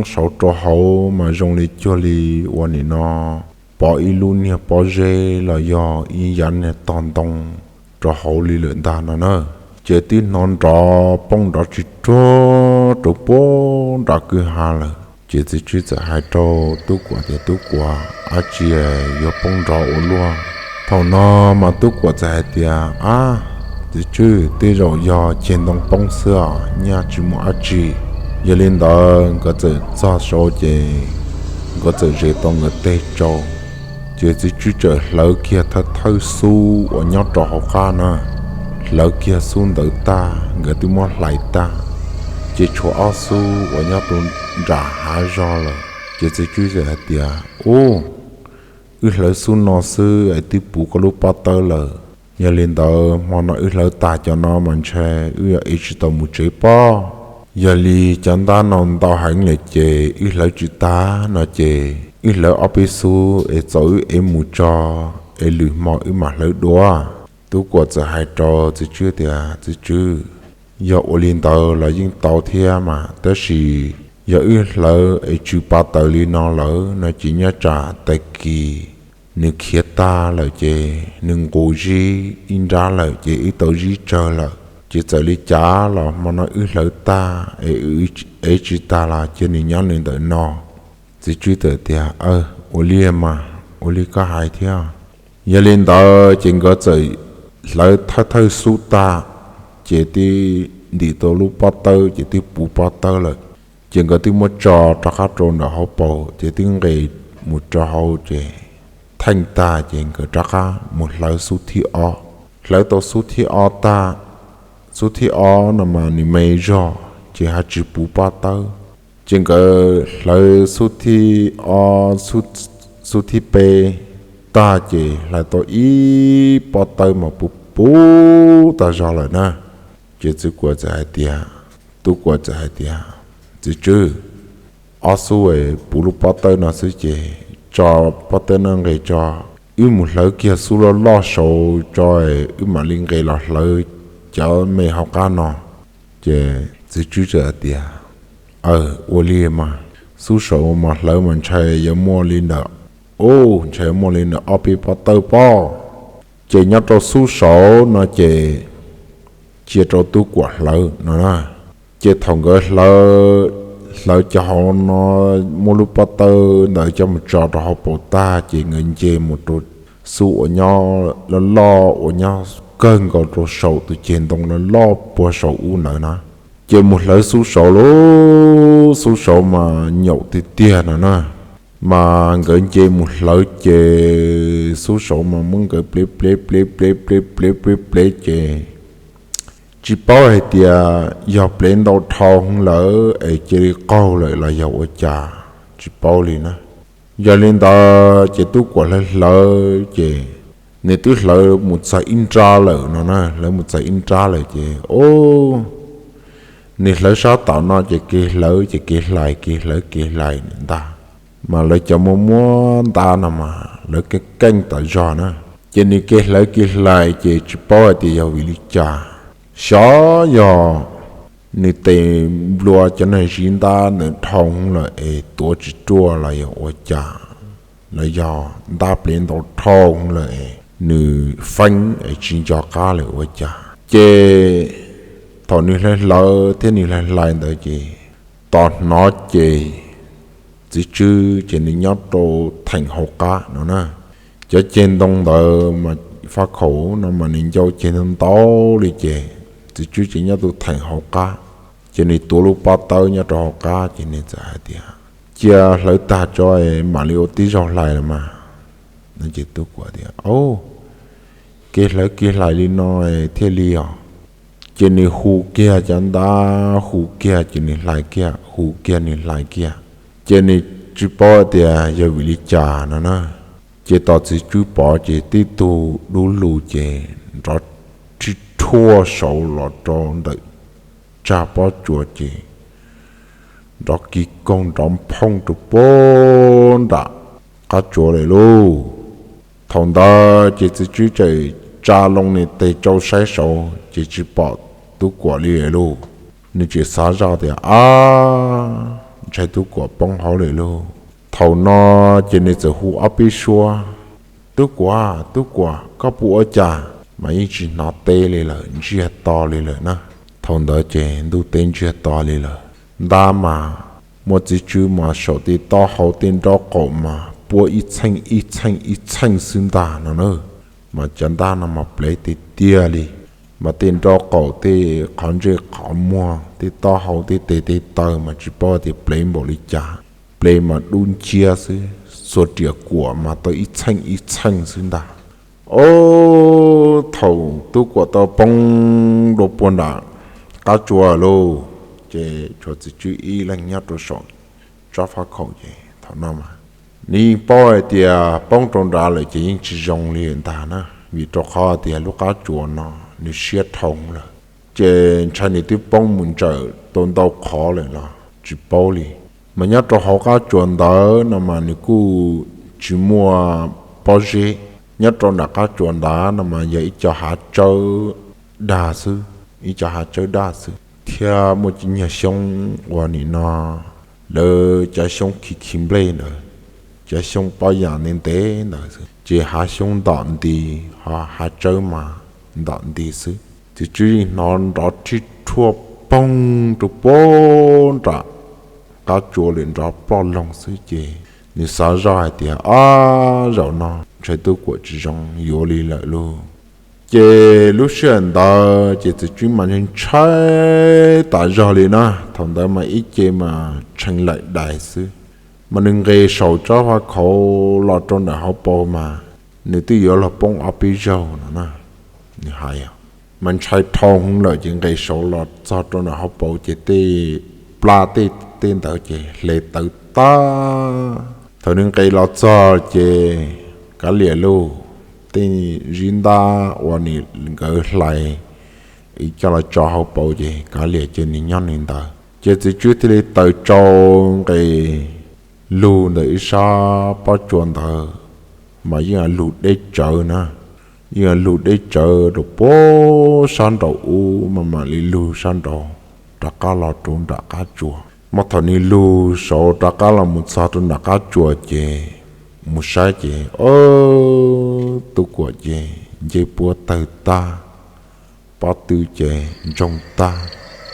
saud rau hauv mas zoo li cuag li ua nim no pov ib lub niag pob zeb los yog ib yav niag tog ntoo rau hauv li lawm ntag no na. Ces twb hnov nrov poob nrov rig ruag rau puag nram kwj ha lawm. Ces txiv tswb txawm hais rau Tub Kuam tias, Tub Kuam, dab tsi yuav poob nrov ua luaj? Thaum no mas Tub Kuam txawm hais tias, Ab, txiv tswb, tej zaum yog ceg ntoo poob xwb os, nyaj tsis muaj dab tsi. Yog li ntawd nkawd txawm txog saud ces nkawd txawm zes tau nkawd teg tsau. Ces txiv tswb txawm hlawv kiag thawj thawj xub uas nyob rau hauv qab na, hlawv kiag xub ntawd tag nkawd twb muab hlais tag, ces tshuav ob xub uas nyob rau nram hav zog lawm. Ces txiv tswb txawm hais tias, Ub, wb hlawv xub no xwb es twb puv koj lub pob tawb lawm. Yog li ntawd hmo no wb hlawv tag cov no mas ntshai wb yuav ev tsis tau mus tsev pob. Yog li cov ntab no ntau heev lawm ces wb hlawv tsis tag no ces wb hlawv ob peb xub es txaus wb ev mus tso, es lwm hmo wb mam hlawv dua. Tub Kuam txawm hais rau txiv tswb tias, Txiv tswb, yog ua li ntawd los yeej tau thiab mas, tab sis yog wb hlawv es tsw pa taws li no lawm no ces nyob tsam tag kis nws khiav tag lawm ces nws nqus zib ib nrab lawm ces wb tau zib tsawg lawm. Ces txawm li cas los hmo no wb hlawv tag es wb ev tsis tag los cia nws nyob nws ntawm no. Txiv tswb txawm tias, Aw, ua li mas, ua li koj hais thiab. Yog li ntawd ces nkawd txawm hlawv thawj thawj xub tag, ces twb ntim tau lub pob tawb ces twb puv pob tawb lawm. Ces nkawd twb muab tso rov qab rau ntawm hauv paus ces twb nqes mus rau hauv ces theej tag ces nkawd rov qab mus hlawv xub thib ob. Hlawv tau xub thib ob tag, xub thib ob no mas nws me zog ces ho tsis puv pob tawb. Ces nkawd hlawv xub thib ob, xub thib peb tag ces hlawv tau ib pob tawb mas puv puv tag zog lawm na. Ces txiv Kuam txawm hais tias, Tub Kuam txawm hais tias, Txiv tswb, ob xub es puv lub pob tawb no xwb ces tso pob tawb no nqis tso, wb mus hlawv kiag xub loj loj saud tso, wb mam li nqis los hlawv cov me hauv qab no. Ces txiv tswb txawm hais tias, Aw, ua li mas, xub saud mas hlawv mas ntshai yuav muaj li ntawm, u, ntshai yuav muaj li ntawm ob peb pob tawb pob. Ces nyob rau xub saud no ces cia rau Tub Kuam hlawv no na. Ces thaum nkawd hlawv, hlawv cov hauv no muab lub pob tawb ntawd coj mus tso rau hauv paus tag ces nkawd nce mus rau xub uas nyob loj loj uas nyob kawg nkaus rau saum tus ceg ntoo loj loj puag saum ub ntawd na. Ces mus hlawv xub saud lub, xub saud mas nyaum tiag tiag no na. Mas nkawd nce mus hlawv ces xub saud mas muab nkawd plev plev plev plev plev plev plev plev ces tsis paub hais tias yog plev ntau dhau lawm es cia li qaug lawm los yog ua cas, tsis paub li na. Yog li ntawd ces Tub Kuam hlawv hlawv ces nws twb hlawv mus txog ib nrab lawm no na, hlawv mus txog ib nrab lawm ces, u, nws hlawv sab tom no ces kev hlawv ces kev hlais, kev hlawv kev hlais ntag. Mas lawv cov muaj muab ntab no mas lawv keej keej tas zog na. Ces nws kev hlawv kev hlais ces tsis paub hais tias yog vim li cas, xyov yog nws tes nplua cov neeg ziv ntab ntawd dhau lawm es tuav tsis ruaj los yog ua cas, los yog ntab plev ntau dhau lawm es nws feeb es tsis nco qab lawm ua cas. Ces Thaum nws hlais hlawv thiab nws hlais hlais ntawd ces tos hnov ces txiv tswb ces nws nyob rau theem hauv qab no na. Cov ceg ntoo ntawd mas faj khaum no mas nws ncau ceg ntau ntau li ces txiv tswb ces nyob rau theem hauv qab. Ces nws tuav lub pob tawb nyob rau hauv qab ces nws txawm hais tias, cia hlawv tag tso mam li ua tib zaug hlais los mas. Ces tub kuam tias, au, kev hlawv kev hlais li no thiaj li os. Ces nws hu kiag cov ntab, hu kiag ces nws hlais kiag, hu kiag nws hlais kiag. Ces nws tsis paub tias yog vim li cas no na. Ces tos txiv tswb pom ces tib tug dub lug ces nrov rhib rhuaj saud los rau ntawm tsag pob tsuas ces nrov kis koog nrov phooj rau puag nram qab tsuas lawm lauj. Thaum ntawd ces txiv tswb txawm tsa loo nws tes tsau saib saud ces tsis pom tub kuam li lawm lauj. Nws tseem xav zoj tias, ab, ntshai tub kuam poob hauv lawm lauj. Thaum no ces nws txawm hu ob peb suab, tub kuam, tub kuam, koj puas ua cas? Mas yeej tsis hnov teb li lawm, ntsiag to li lawm na. Thaum ntawd ces ntuj teb ntsiag to li lawm, ntab mas muaj txiv tswb mas saum tej taub hau tej nraub qaum mas puab ib txheej ib txheej ib txheej xwb ntag no na. Mas cov ntab no mas plev tiag tiag li, mas tej nraub qaum tej qhov ntsej qhov muag tej taub hau tej tes tej taw mas tsis paub tias plev npaum li cas, plev mas dub nciab xwb, xuas riam kuam mas tau ib txheej ib txheej xwb ntag. Ob, thaum tub kuam tau poob rau puag nram qab tsuas lauj, ces tshuav txiv tswb ib leeg nyob rau saum tsob faj khaum ces thaum no mas nws yeej paub hais tias poob rau nrad lawm ces yeej tsis zoo li ntag na, vim rau qhov tias lub qab tsuas no nws siab dhau lawm, ces ntshai nws twb poob mus ntsawm tau ntau qhov lawm los tsis paub li. Mas nyob rau hauv qab tsuas ntawd no mas nws kuj tsis muaj pob zeb, nyob rau nram qab tsuas ntawd no mas yog ib co hav tsawb dag xwb, ib co hav tsawb dag xwb, thiab muaj cov nyuag xyoob uas nim no lawv cov xyoob khi khi nplej ntawd, cov xyoob pob yas ntev ntev ntawd xwb, ces hav xyoob ntom nti, ho hav tsawb mas ntom nti xwb. Txiv tswb yeej hnov nrov rhib rhuaj phooj rau puag nram qab tsuas lawm nrov ploj loog xwb ces nws xav zoj hais tias, ab, zaum no ntshai tub kuam tsis zoo yuav li lawm lauj. Ces lub sij hawm ntawd ces txiv tswb mas ntshai tas zog li na, thaum ntawd mas ib ce mas tshee laim dais xwb, mas nws nqes saum tsob faj khaum los rau nram hauv paus mas nws twb yuav luag poob ob peb zaug no na. Nws hais mas ntshai dhau hwv lawm ces nqes saud los txog rau nram hauv paus ces tej plab tej tej ntawd ces hle tawv tag. Thaum nws nqes los txog ces kav liam lauj, tej zib ntab uas nws nkawd hlais ib co los tso hauv paus ces kav liam ces nws nyob nws ntawd. Ces txiv tswb thiaj li taws tsau nqes lug ntawm ib sab pob tsuas ntawd, mas yeej lug deb tsawv na, yeej lug deb tsawv rau puag sab nraum ub mas mam li lug sab nraud rov qab los rau nram qab tsuas. Mas thaum nws lug saud rov qab los mus txog rau nram qab tsuas ces mus saib ces, tub kuam ces ncej puab tawg tag, pob tw ces ntsoog tag,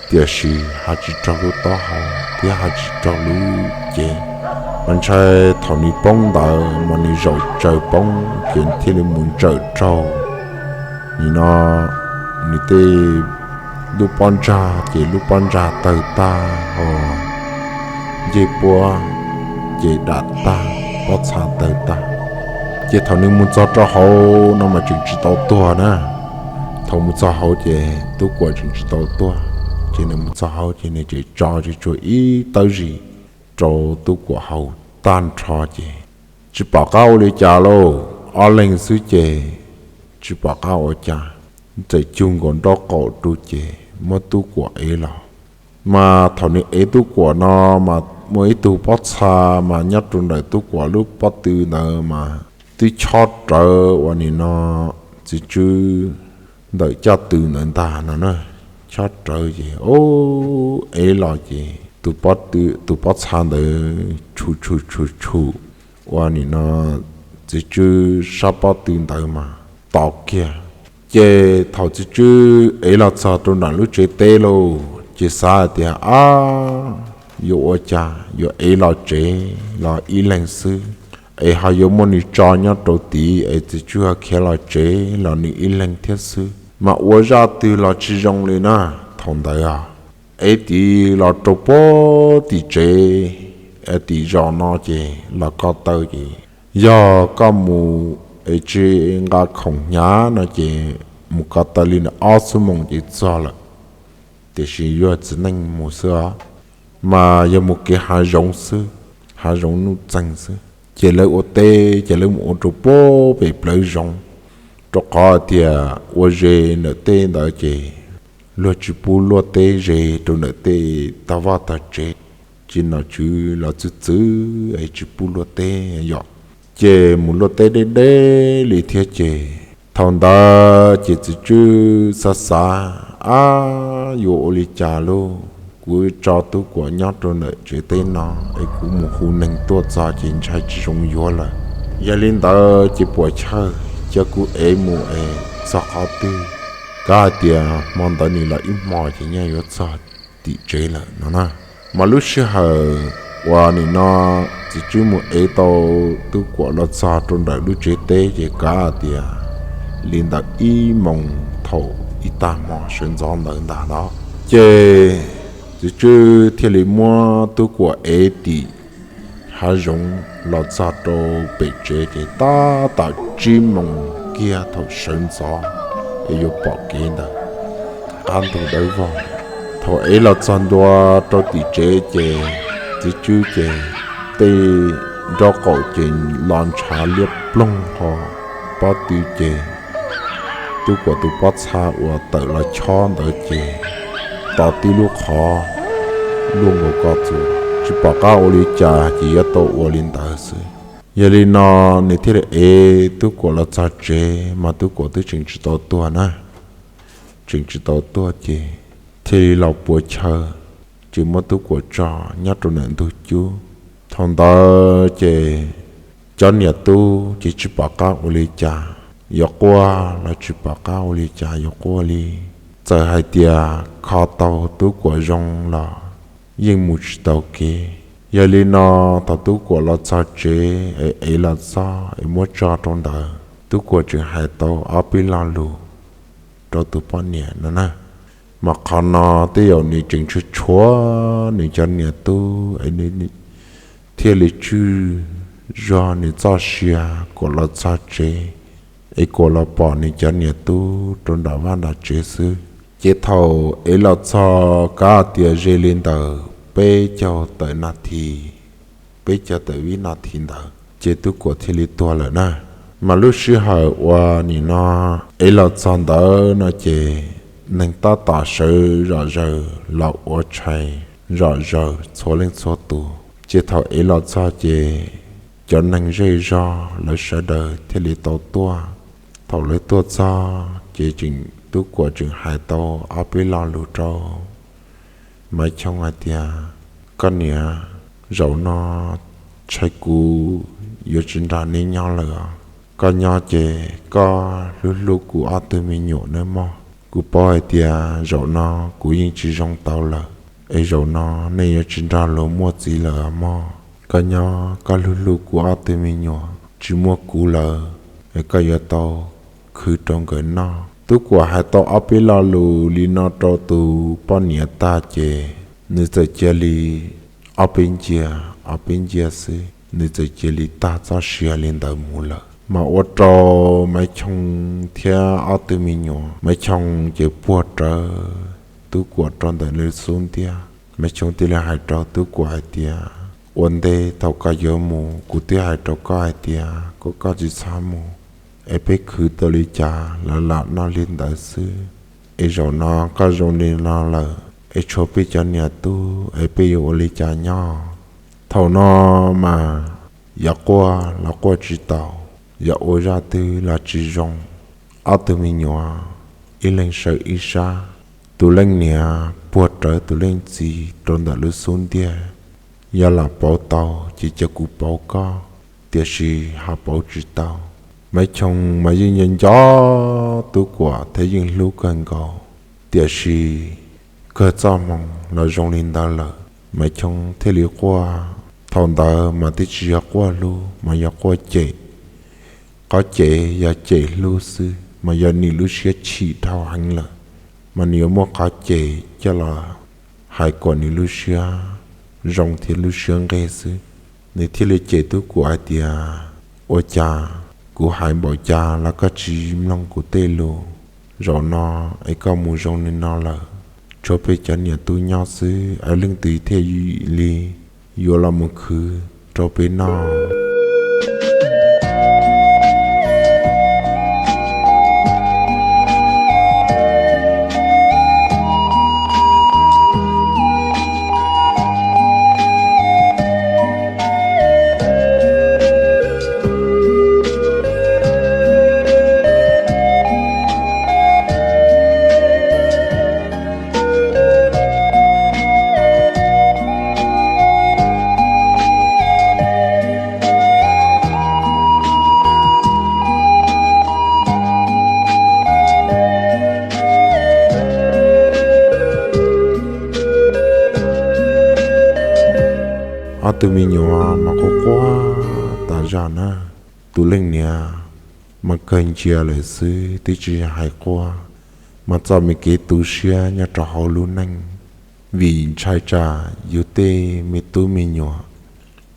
tiam sis haj tsis raug lub taub hau thiab haj tsis raug lub cev. Mas ntshai thaum nws poob ntawd mas nws zaum tsaws poob ces thiaj li mus ntsawm raug nim no nws tej lub pob ntsag ces lub pob ntsag tawg tag ho ncej puab ces dam tag, pob txha tawg tag. Ces thaum nws mus txog rau hauv no mas tseem tsis tau tuag na. Thaum mus txog hauv ces tub kuam tseem tsis tau tuag, ces nws mus txog hauv ces nws tseem tso tsuas ib tawb zis rau tub kuam haus tag nrho ces tsis pom qab ua li cas lauj, ob leeg xwb ces tsis pom qab ua cas, txawm cug nkaus nraub qaum rau ces muab tub kuam ev los. Mas thaum nws ev tub kuam no mas muaj ib tug pob txha mas nyob rau ntawm tub kuam lub pob tw ntawd mas twb chob rawv uas nim no txiv tswb ntawm caj tw ntawd ntag no na. Chob rawv ces ev los ces tus pob tw, tus pob txha ntawd tshum tshum tshum tshum uas nim no txiv tswb sab pob tw ntawd mas to kiag. Ces thaum txiv tswb ev los txog rau nram lub tsev teb lauj, ces xav hais tias, ab, yuav ua cas yuav ev los tsev los ib leeg xwb, es ho yuav muaj nws tso nyob rau tid es txiv tswb ho khiav los tsev los nws ib leeg thiab xwb, mas ua zaj twg los tsis zoo li na. Thaum ntawd ev tid los rau puag tim tsev, tim zos no ces los ko taw ces, yog koj mus es tsis nqa khoom hnyav no ces mus ko taw li ntawm ob xuab moos ces txog lawm. Tiam sis yog txiv neej mus xwb os, mas yog mus kev hav zoov xwb, hav zoov nuj txeeg xwb, ces lawv ua teb ces lawv mus ua rau puag pem plawv zoov, rau qhov tias ua ze ntawm tej ntawd ces luag tsis pub luaj teb ze rau ntawm tej tog vaj tog tsev, ces nom tswv los txwv txwv es tsis pub luaj teb yom. Ces mus luaj teb deb deb li thiab ces thaum ntawd ces txiv tswb xav xav, ab, yuav ua li cas lauj, kuv tso Tub Kuam nyob rau ntawm tsev teb no es kuv mus hu neeg tuaj txog ces ntshai tsis zoo yuav lawm. Yog li ntawd ces puam chawj cia kuv ev mus es txog qhov twg, kav hais tias hmo ntawd nws los ib hmo ces nyaj yuav txog tim tsev lawm no na. Mas lub sij hawm uas nim no txiv tswb mus ev tau Tub Kuam los txog rau ntawm lub tsev teb ces kav hais tias li ntawm ib moos thaum ib tag hmo sawv ntxov ntawd ntag no, ces txiv tswb thiaj li muab Tub Kuam ev tim hav zoov los txog rau pem tsev ces tab tom tsib moos kiag thaum sawv ntxov es yuav pom kev ntawd, qab ntug dawb vog. Thaum ev los txog ntua rau tim tsev ces txiv tswb ces tej nraub qaum ces los ntshav liab ploog ho pob tw ces Tub Kuam tus pob txha uas tawm los chob ntawd ces tos tib lub qhov luaj nkaus ko txus, tsis pom qab ua li cas ces yuav tau ua li ntawd xwb. Yog li no nws thiaj li ev Tub Kuam los txog tsev mas Tub Kuam twb tseem tsis tau tuag na, tseem tsis tau tuag ces thiaj li los puas chaw, ces muab Tub Kuam tso nyob rau ntawm ntug cub. Thaum ntawd ces cov niam tub ces tsis pom qab ua li cas, yuav quaj los tsis pom qab ua li cas yuav quaj li. Txawm hais tias kho tau Tub Kuam zoo los yeej mus tsis tau kev. Yog li no thaum Tub Kuam los txog tsev es ev los txog es muab tso rau ntawd, Tub Kuam tseem hais tau ob peb lo lus rau tus poj niam no na. Mas qhov no tej zaum nws tseem tshuav tshuav nws cov niam tub es nws thiaj li tswj zog nws txoj sia kom los txog tsev es kom los pom nws cov niam tub rau nram vaj nram tsev xwb. Ces thaum ev los txog kav tias ze li ntawm peb caug tawm nas this, peb caug tawm vib nas this ntawd ces Tub Kuam thiaj li tuag lawm na. Mas lub sij hawm uas nim no ev los txog ntawd no ces neeg tab tom sawv zom zaws los ua tshais zom zaws txhua leej txhua tus. Ces thaum ev los txog ces cov neeg zej zog lawv sawv daws thiaj li tau tuaj. Thaum lawv tuaj txog ces tseem Tub Kuam tseem hais tau ob peb lo lus rau Maiv Choo hais tias, koj niam, zaum no ntshai kuv yuav tsis nrog neb nyob lawm os. Koj nyob ces koj hlub hlub kuv ob tug me nyuam nawb mog. Kuv paub hais tias zaum no kuv yeej tsis zoo tau lawm, es zaum no nej yuav tsis nrog luag muaj txiv lawm os mog. Koj nyob koj hlub hlub kuv ob tug me nyuam, tsis muaj kuv lawm es koj yuav tau khwv rau nkawd noj. Tub Kuam hais tau ob peb lo lus li no rau tus poj niam tag ces nws txawm cia li ob peb ncia, ob peb ncia xwb nws txawm cia li tag txoj sia li ntawd mus lawm. Mas ua rau Maiv Choo thiab ob tug me nyuam, Maiv Choo ces puag rawv Tub Kuam rau ntawm lub xub ntiag. Maiv Choo thiaj li hais rau Tub Kuam hais tias, ua ntej thaum koj yuav mus kuv twb hais rau koj hais tias kom koj tsis txhob mus, es peb khwv tau li cas los lam noj li ntawd xwb. Es zaum no koj zoo li no lawm es tshuav peb cov niam tub es peb yuav ua li cas nyob? Thaum no mas yog quaj los quaj tsis tau, yog ua zaj twg los tsis zoo. Ob tug me nyuam ib leeg sawv ib sab, tus leej niam puag rawv tus leej txiv rau ntawm lub xub ntiag. Yog lam pauv tau ces cia kuv pauv koj, tiam sis ho pauv tsis tau Maiv Choo mas yeej nco nco Tub Kuam thiab yeej hlub kawg nkaus, tiam sis kawg txoj hmoo los zoo li ntawd lawm, Maiv Choo thiaj li quaj. Thaum ntawd mas twb tsis yog quaj hlub, mas yog quaj cem. Qhov cem yog cem hlub xwb, mas yog nws lub siab chim dhau heev lawm, mas nws yuav muaj qhov cem coj los hais kom nws lub siab zoo thiab lub siab nqig xwb. Nws thiaj li cem Tub Kuam hais tias, ua cas kuv hais npaum cas los koj tsis mloog kuv tej lus. Zaum no es koj mus zoo li no lawm, tshuav peb cov niam tub nyob xwb, es leej twg thiaj li yuav los mus khwv rau peb noj? Ob tug me nyuam mas quaj quaj tas zog na. Tus leej niam mas kawg ntsia lawm xwb, twb tsis hais quaj, mas txoj me kev tu siab nyob rau hauv lub neej, vim ntshai tsam yus tej me tub me nyuam,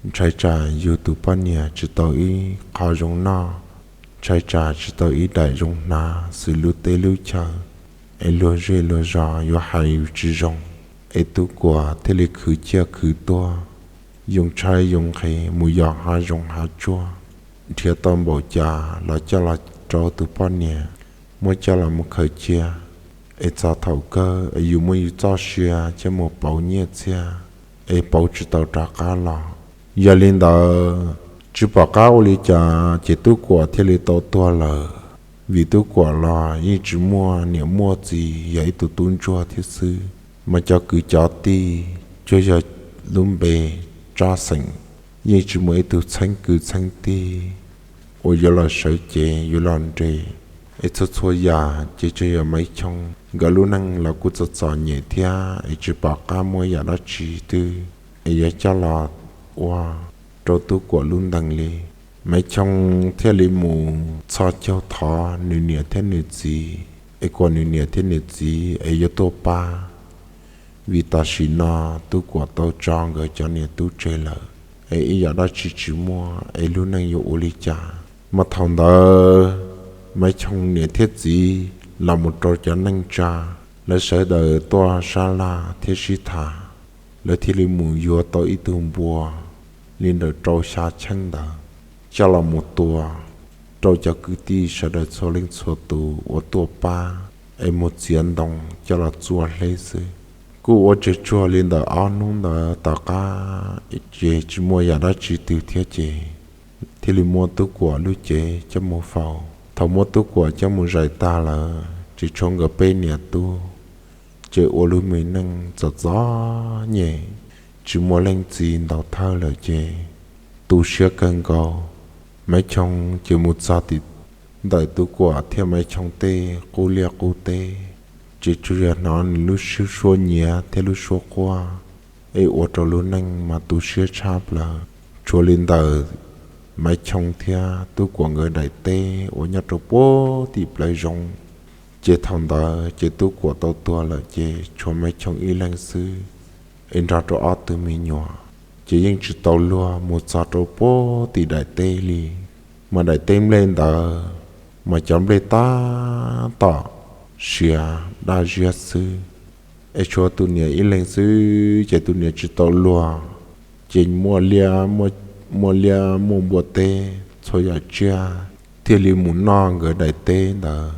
ntshai tsam yus tus poj niam tsis tau ib qho zoo noj, ntshai tsam tsis tau ib daim zoo hnav xws lub teb lub chaw, es luag zej luag zos yuav hais yus tsis zoo, es Tub Kuam thiaj li khwv ciaj khwv tuag, yoo tshaib yoo nqhis mus yos hav zoov hav tsuag, nrhiav tau npaum cas los coj los rau tus poj niam, muab coj los mus khaws cia, es txog thaum kawg es yus muab yus txoj sia coj mus pauv nyiaj txiag, es pauv tsis tau rov qab los. Yog li ntawd, tsis pom qab ua li cas ces Tub Kuam thiaj li tau tuag lawm. Vim Tub Kuam los yeej tsis muaj niam muaj txiv, yog ib tug tub ntsuag thiab xwb, mas cov kwv cov tij, tsuas yog lub npe tsab xeem, yeej tsis muaj ib tug txheeb kwv txheeb tij uas yuav los sawv cev yuav los nres. Es txhua txhua yam ces tsuas yog Maiv Choo nkawd lub neej los kuj txom txom nyem thiab, es tsis pom qab muab yam dab tsi twg es yuav coj los ua rau Tub Kuam lub ntees li. Maiv Choo thiaj li mus txhos caug thov nws niam thiab nws txiv, es kom nws niam thiab nws txiv es yuav tuaj pab, vim tam sim no Tub Kuam tau tso nkawd cov niam tub tseg lawm, es ib yam dab tsi tsis muaj, es lub neej yuav ua li cas. Mas thaum ntawd Maiv Choo niam thiab txiv los mus rau cov neej tsa, lawv sawv daws tuaj sab laj thiab sib tham, lawv thiaj li mus yuav tau ib tug npua li ntawm rau xya cheeb ntawd, coj los mus tua rau cov kwv tij sawv daws txhua leej txhua tus uas tuaj pab, es mus txiav ntoo coj los txua hleb xwb. Kuj ua tseg tsuag li ntawm ob hnub ntawd tom qab, ces tsis muaj yam dab tsi twg thiab ces thiaj li muab Tub Kuam lub cev coj mus faus. Thaum muab Tub Kuam coj mus zais tag lawm ces tshuav nkawd peb niam tub, ces ua lub me neej txom txom nyem, tsis muaj leej txiv ntaus thawj lawm ces tu siab kawg nkaus. Maiv Choo ces mus txog tim ntawm Tub Kuam thiab Maiv Choo tej qub liaj qub teb, ces tsuas yog hnov nws lub suab nyiav thiab lub suab quaj, es ua rau lub neej mas tu siab tshaj plaws. Tshuav li ntawm Maiv Choo thiab Tub Kuam nkawd daim teb uas nyob rau puag tim plawv zoov, ces thaum ntawd ces Tub Kuam tau tuag lawm ces tshuav Maiv Choo ib leeg xwb, es nrog rau ob tug me nyuam, ces yeej tsis tau luag mus txog rau puag tim daim teb li. Mas daim teb nplej ntawd mas cov nplej tab tom siav daj ziab xwb, es tshuav tus niam ib leeg xwb ces tus niam tsis tau luag, ces muaj liaj, muaj liaj muaj npua teb txhua yam tsiaj, thiaj li mus noj nkawd daim teb ntawd.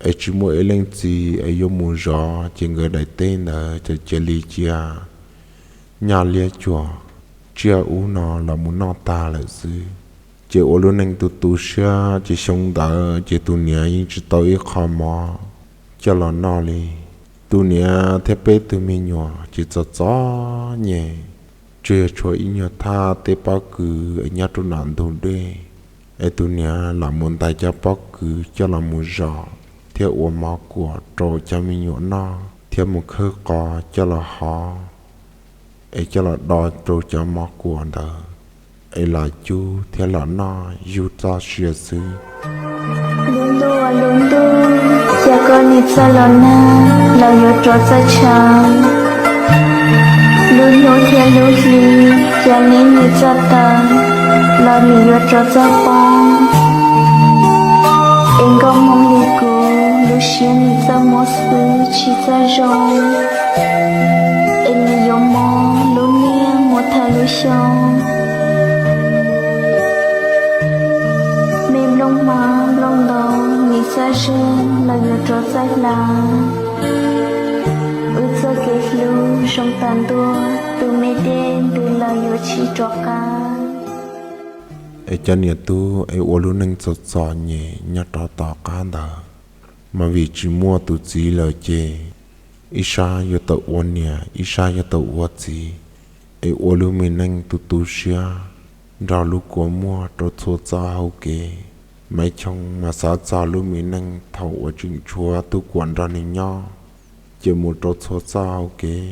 Es tsis muaj ib leej txiv es yuav mus zov, ces nkawd daim teb ntawd ces cia li cia nyaj liab cuag tsiaj ub no los mus noj tag lawm xwb. Ces ua lub neej tu tu siab, ces xyoo ntawd ces tus niam yeej tsis tau ib qho mov coj los noj li. Tus niam thiab peb tug me nyuam ces txom txom nyem, tsuas yog tshuav ib nyuag thaj tej pob kws nyob rau nram ntug dej, Es tus niam lam mus ntais cov pob kws coj los mus zom thiab ua mov kuam rau cov me nyuam noj thiab mus khawb qos coj los hov es coj los do rau cov mov kuam ntawd es los cub thiab los noj yug txoj sia xwb. Lub ntuj, lub ntuj, cas koj nim txawj los nag los yuav rov txawj tshav, lub hnub thiab lub hli, cas neb nim txawj tawv los nim yuav rov txawj poob. Es nkauj Hmoob li kuv, lub siab nim txawj mob xwb tsis txawj zoo, es nim yuav mob lub niag mus thawm lub xyoo. Me nplooj hmab nplooj ntoo, nim txawj zeeg los yuav rov txawj hlav. Wb txoj kev hlub zoo tas ntua, tus me dej ntws los yuav tsis rov qab. Es cov niam tub es ua lub neej txom txom nyem nyob rov tom qab ntawd, mas vim tsis muaj tus txiv lawm ces ib sab yuav tau ua niam, ib sab yuav tau ua txiv, es ua lub me neej tu tu siab nrog lub kua muag rau txhua txoj hauv kev. Maiv Choo mas xav txog lub me neej thaum uas tseem tshuav Tub Kuam nrog nws nyob, ces mus rau txhua txoj hauv kev,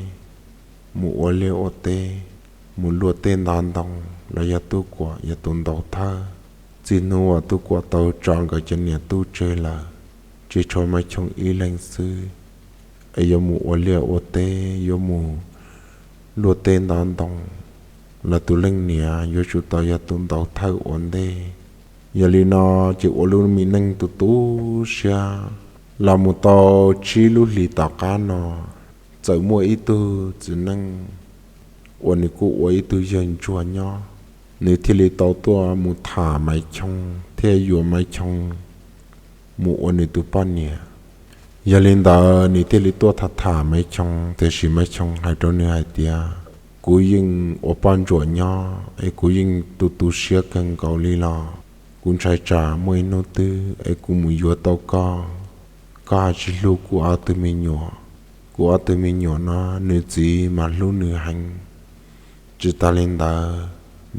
mus ua liaj ua teb, mus luaj tej ntov ntoo los yog Tub Kuam yog tus ntaus thawj. Txij hnub uas Tub Kuam tau tso nkawd cov niam tub tseg lawm, tsis tshuav Maiv Choo ib leeg xwb, es yuav mus ua liaj ua teb, yuav mus luaj tej ntov ntoo los tus leej niam yuav tsum tau yog tus ntaus thawj ua ntej. Yog li no ces ua lub me neej tu tu siab los mus tau tsib lub hlis tom qab no, txawm muaj ib tug txiv neej uas nws kuj ua ib tug yawg ntsuag nyob, nws thiaj li tau tuaj mus tham Maiv Choo thiab yuav Maiv Choo mus ua nws tus poj niam. Yog li ntawd nws thiaj li tuaj tham tham Maiv Choo, tiam sis Maiv Choo hais rau nws hais tias, kuv yeej ua poj ntsuam nyob es kuv yeej tu tu siab kawg nkaus li los kuv ntshai tsam muaj ib hnub twg es kuv mus yuav tau koj, koj ho tsis hlub kuv ob tug me nyuam. Kuv ob tug me nyuam no nws txiv mas hlub nws heev. Tsis tas li ntawd,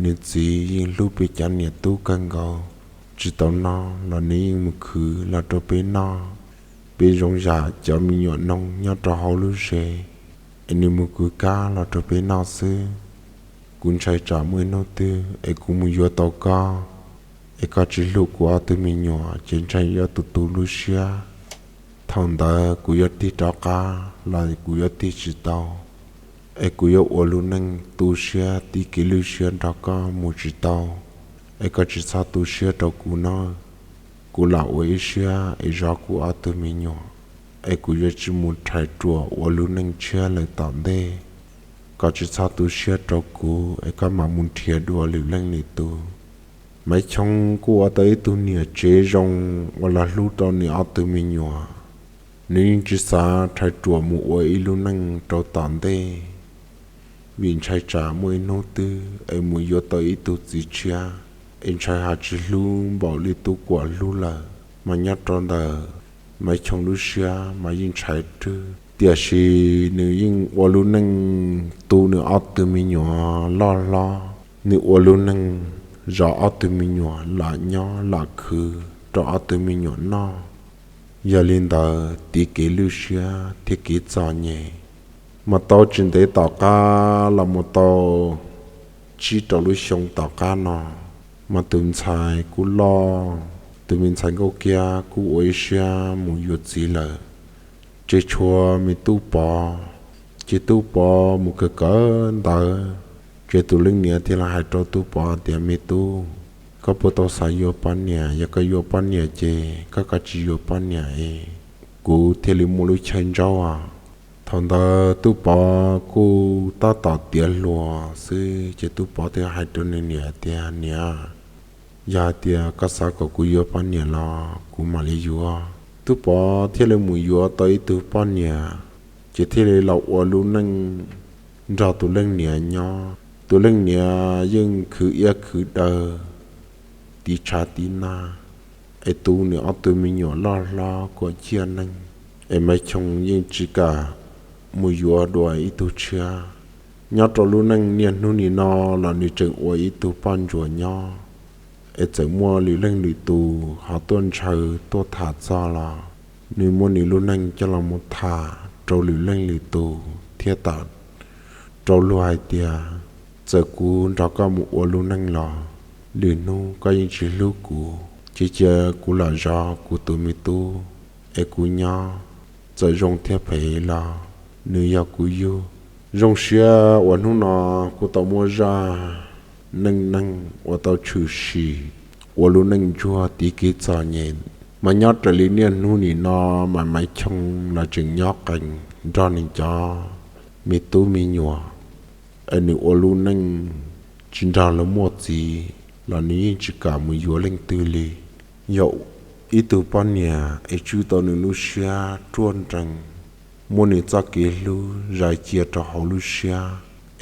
nws txiv yeej hlub peb cov niam tub kawg nkaus, tsis tau noj los nws yeej mus khwv los rau peb noj. Peb zoo yam cov me nyuam noog nyob rau hauv lub zes, es nws mus khwv kab los rau peb noj xwb. Kuv ntshai tsam muaj ib hnub twg es kuv mus yuav tau koj, es koj tsis hlub kuv ob tug me nyuam ces ntshai yuav tu tu lub siab. Thaum ntawd kuv yuav tig rov qab los kuv yuav tig tsis tau, es kuv yuav ua lub neej tu siab tiv kev lwj siab nrog koj mus tsis tau, es koj tsis txhob tu siab rau kuv nawb. Kuv lam ua ib siab es zov kuv ob tug me nyuam, es kuv yuav tsis mus rhais ruam ua lub neej tshiab lawm tom ntej. Koj tsis txhob tu siab rau kuv es koj mam mus nrhiav dua lwm leej lwm tus. Maiv Choo kuj ua tau ib tug niam tsev zoo uas los hlub rau nws ob tug me nyuam. Nws yeej tsis xav rhais ruam mus ua ib lub neej rau tom ntej, vim ntshai tsam muaj ib hnub twg es mus yuav tau ib tug txiv tshiab, es ntshai ho tsis hlub npaum li Tub Kuam hlub lawm. Mas nyob rau ntawm Maiv Choo lub siab mas yeej ntshai rwg, tiam sis nws yeej ua lub neej tu nws ob tug me nyuam loj hlob, nws ua lub neej zov ob tug me nyuam lam nyob lam khwv rau ob tug me nyuam noj. Yog li ntawd tiv kev lwj siab thiab kev txom nyem mas tau tsis ntev tom qab los mus tau tsib rau lub xyoo tom qab no, mas tus ntxhais kuj loj, tus me ntxhais Nkauj Kiab kuj ua ib siab mus yuav txiv lawm, ces tshuav me Tub Pov. Ces Tub Pov mus kawm kawm ntawv, ces tus leej niam thiaj li hais rau Tub Pov tias, me tub, koj puas tau xav yuav poj niam? Yog koj yuav poj niam ces koj, koj tsis yuav poj niam es kuv thiaj li muaj lub chaw ntsaub os. Thaum ntawd Tub Pov kuj tab tom tiav hluas xwb, ces Tub Pov thiaj hais rau nws niam tias, niam, yog hais tias koj xav kom kuv yuav poj niam los kuv mam li yuav. Tub Pov thiaj li mus yuav tau ib tug poj niam, ces thiaj li los ua lub neej nrog tus leej niam nyob. Tus leej niam yeej khwv iab khwv daw, tiv tshav tiv nag, es tu nws ob tug me nyuam loj hlob kom ciaj neeg, es Maiv Choo yeej tsis kam mus yuav dua ib tug tshiab. Nyob rau lub neej niaj hnub nim no los nws tseem ua ib tug poj ntsuam nyob, es txawm muaj lwm leej lwm tus ho tuaj ntshaw tuaj tham txog los nws muab nws lub neej coj los mus tham rau lwm leej lwm tus thiab tham rau luag hais tias txawm kuv nrog koj mus ua lub neej los lwm hnub koj yeej tsis hlub kuv, ces cia kuv lam zov kuv tus me tub es kuv nyob, txawm zoo thiab phem los nws yog kuv yug. Zoo siab uas hnub no kuv tau muaj zaj neej neeg uas tau tshwm sim ua lub neej ntsuag tiv kev txom nyem, mas nyob raws li niaj hnub nim no mas Maiv Choo los tseem nyob qees nrog nws cov me tub me nyuam, es nws ua lub neej tsis nrog luag muaj txiv los nws yeej tsis kam mus yuav leej twg li. Yog ib tug poj niam es tswj tau nws lub siab ruaj nrees, muab nws txoj kev hlub zais cia rau hauv lub siab,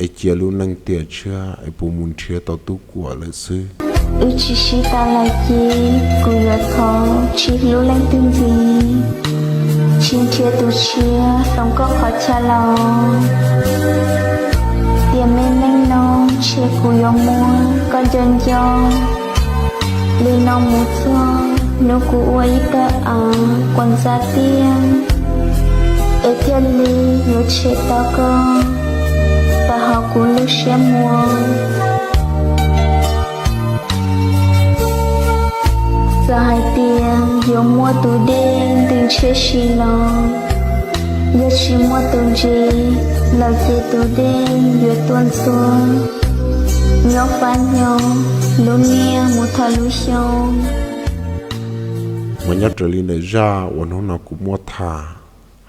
es cia lub neej tiam tshiab es puas mus nrhiav tau tub kuam lawm xwb. Wb tsis sib tau lawm ces kuv yuav thov tsis hlub leej twg ntxiv, tsis nrhiav tus tshiab hloov koj qhov chaw los. Tiam me neej no ntshe kuv yuav muab koj nco nco, li no mus txog hnub kuv ua ib tawg av quas ntxa tiaj, es thiaj li yuav tshem tau koj tawm hauv kuv lub siab muag. Txawm hais tias yuav muaj tus dej ntws ntshiab si los, yog tsis muaj tus ntses lawm ces tus dej yuav tuaj ntxhua. Nyob fab nyob lub niaj mus thaum lub xyoo. Mas nyob raws li ntawm zaj uas hnub no kuv muab tham,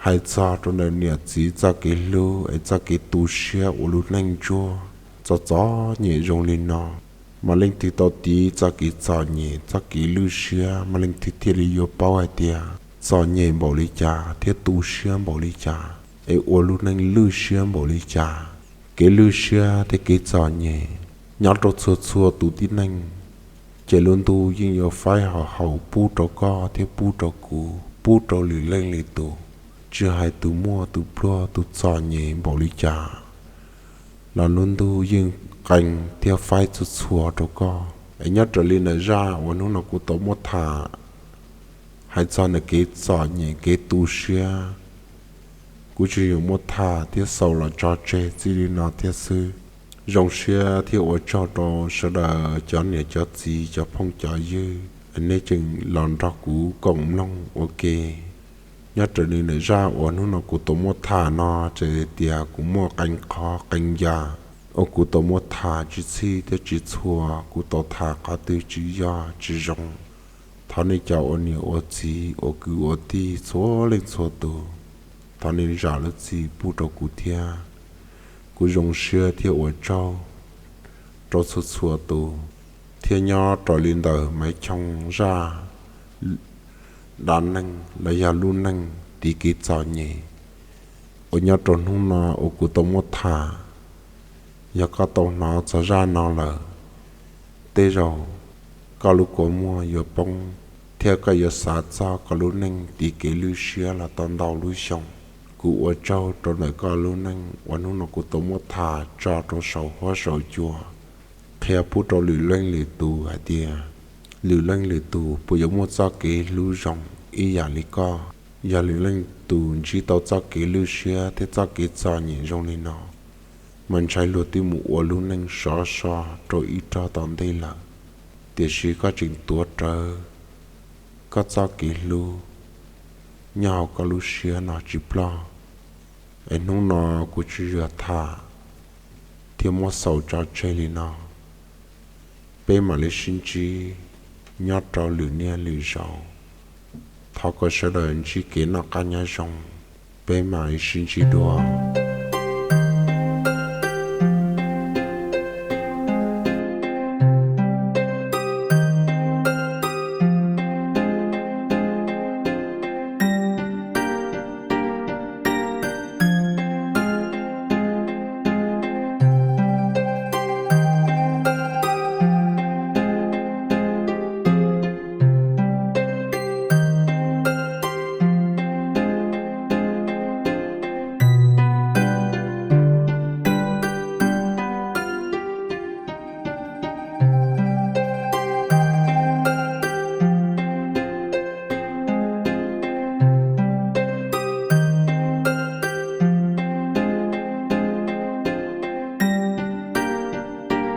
hais txog rau ntawm niam txiv txoj kev hlub es txoj kev tu siab ua lub neej ntsuag txom txom nyem zoo li no, mas leej twg tau tiv txoj kev txom nyem txoj kev lwj siab mas leej twg thiaj li yuav paub hais tias txom nyem npaum li cas thiab tu siab npaum li cas, es ua lub neej lwj siab npaum li cas. Kev lwj siab thiab kev txom nyem nyob rau txhua txhua tus tib neeg, ces lub ntuj yeej yuav faib haum haum pub rau koj thiab pub rau kuv, pub rau lwm leej lwm tus. Tsis hais tus muaj tus pluag tus txom nyem npaum li cas los lub ntuj yeej qee thiab faib txhua txhua rau koj. Es nyob raws li ntawm zaj uas hnub no kuv tau muab tham hais txog ntawm kev txom nyem kev tu siab, kuv tsuas yuav muab tham thiab xaus los tso tseg txij li no thiab xwb. Zoo siab thiab ua tsaug rau sawv daws cov niam cov txiv cov phooj cov ywg nej tseem los nrog kuv koom mloog ua ke. Nyob raws li ntawm zaj uas hnub no kuv tau muab tham no ces tias kuv muaj qee qhov qee yam uas kuv tau muab tham tsis txhij thiab tsis txhua, kuv tau tham qhov twg tsis yog tsis zoo, thov nej cov ua niam ua txiv ua kwv ua tij txhua leej txhua tus, thov nej zam lub txim pub rau kuv thiab. Kuv zoo siab thiab ua tsaug rau txhua txhua tus, thiab nyob raws li ntawm Maiv Choo zaj dab neeg los yog lub neej tiv kev txom nyem uas nyob rau hnub no uas kuv tau muab tham. Yog koj tau hnov txog zaj no lawm, tej zaum koj lub kua muag yuav poob thiab koj yuav xav txog koj lub neej tiv kev lwj siab los tau ntau lub xyoo. Kuv ua tsaug rau ntawm koj lub neej uas hnub no kuv tau muab tham tso rau saum huab saum cua, qhia pub rau lwm leej lwm tus hais tias lwm leej lwm tus puas yuav muaj txoj kev hlub zoo ib yam li koj. Yog lwm leej tus ntsib tau txoj kev lwj siab thiab txoj kev txom nyem zoo li no, mas ntshai luag twb mus ua lub neej sov so rau ib rog tom ntej lawm. Tiam sis koj tseem tuav rawv koj txoj kev hlub nyob hauv koj lub siab no tsis ploj. Es hnub no kuv tsuas yog tham thiab muab xaus tso tseg li no. Peb mam li sib ntsib nyob rau lwm niaj lwm zaus. Thov kom sawv daws ntsib kev noj qab nyob zoo. Peb mam li sib ntsib dua.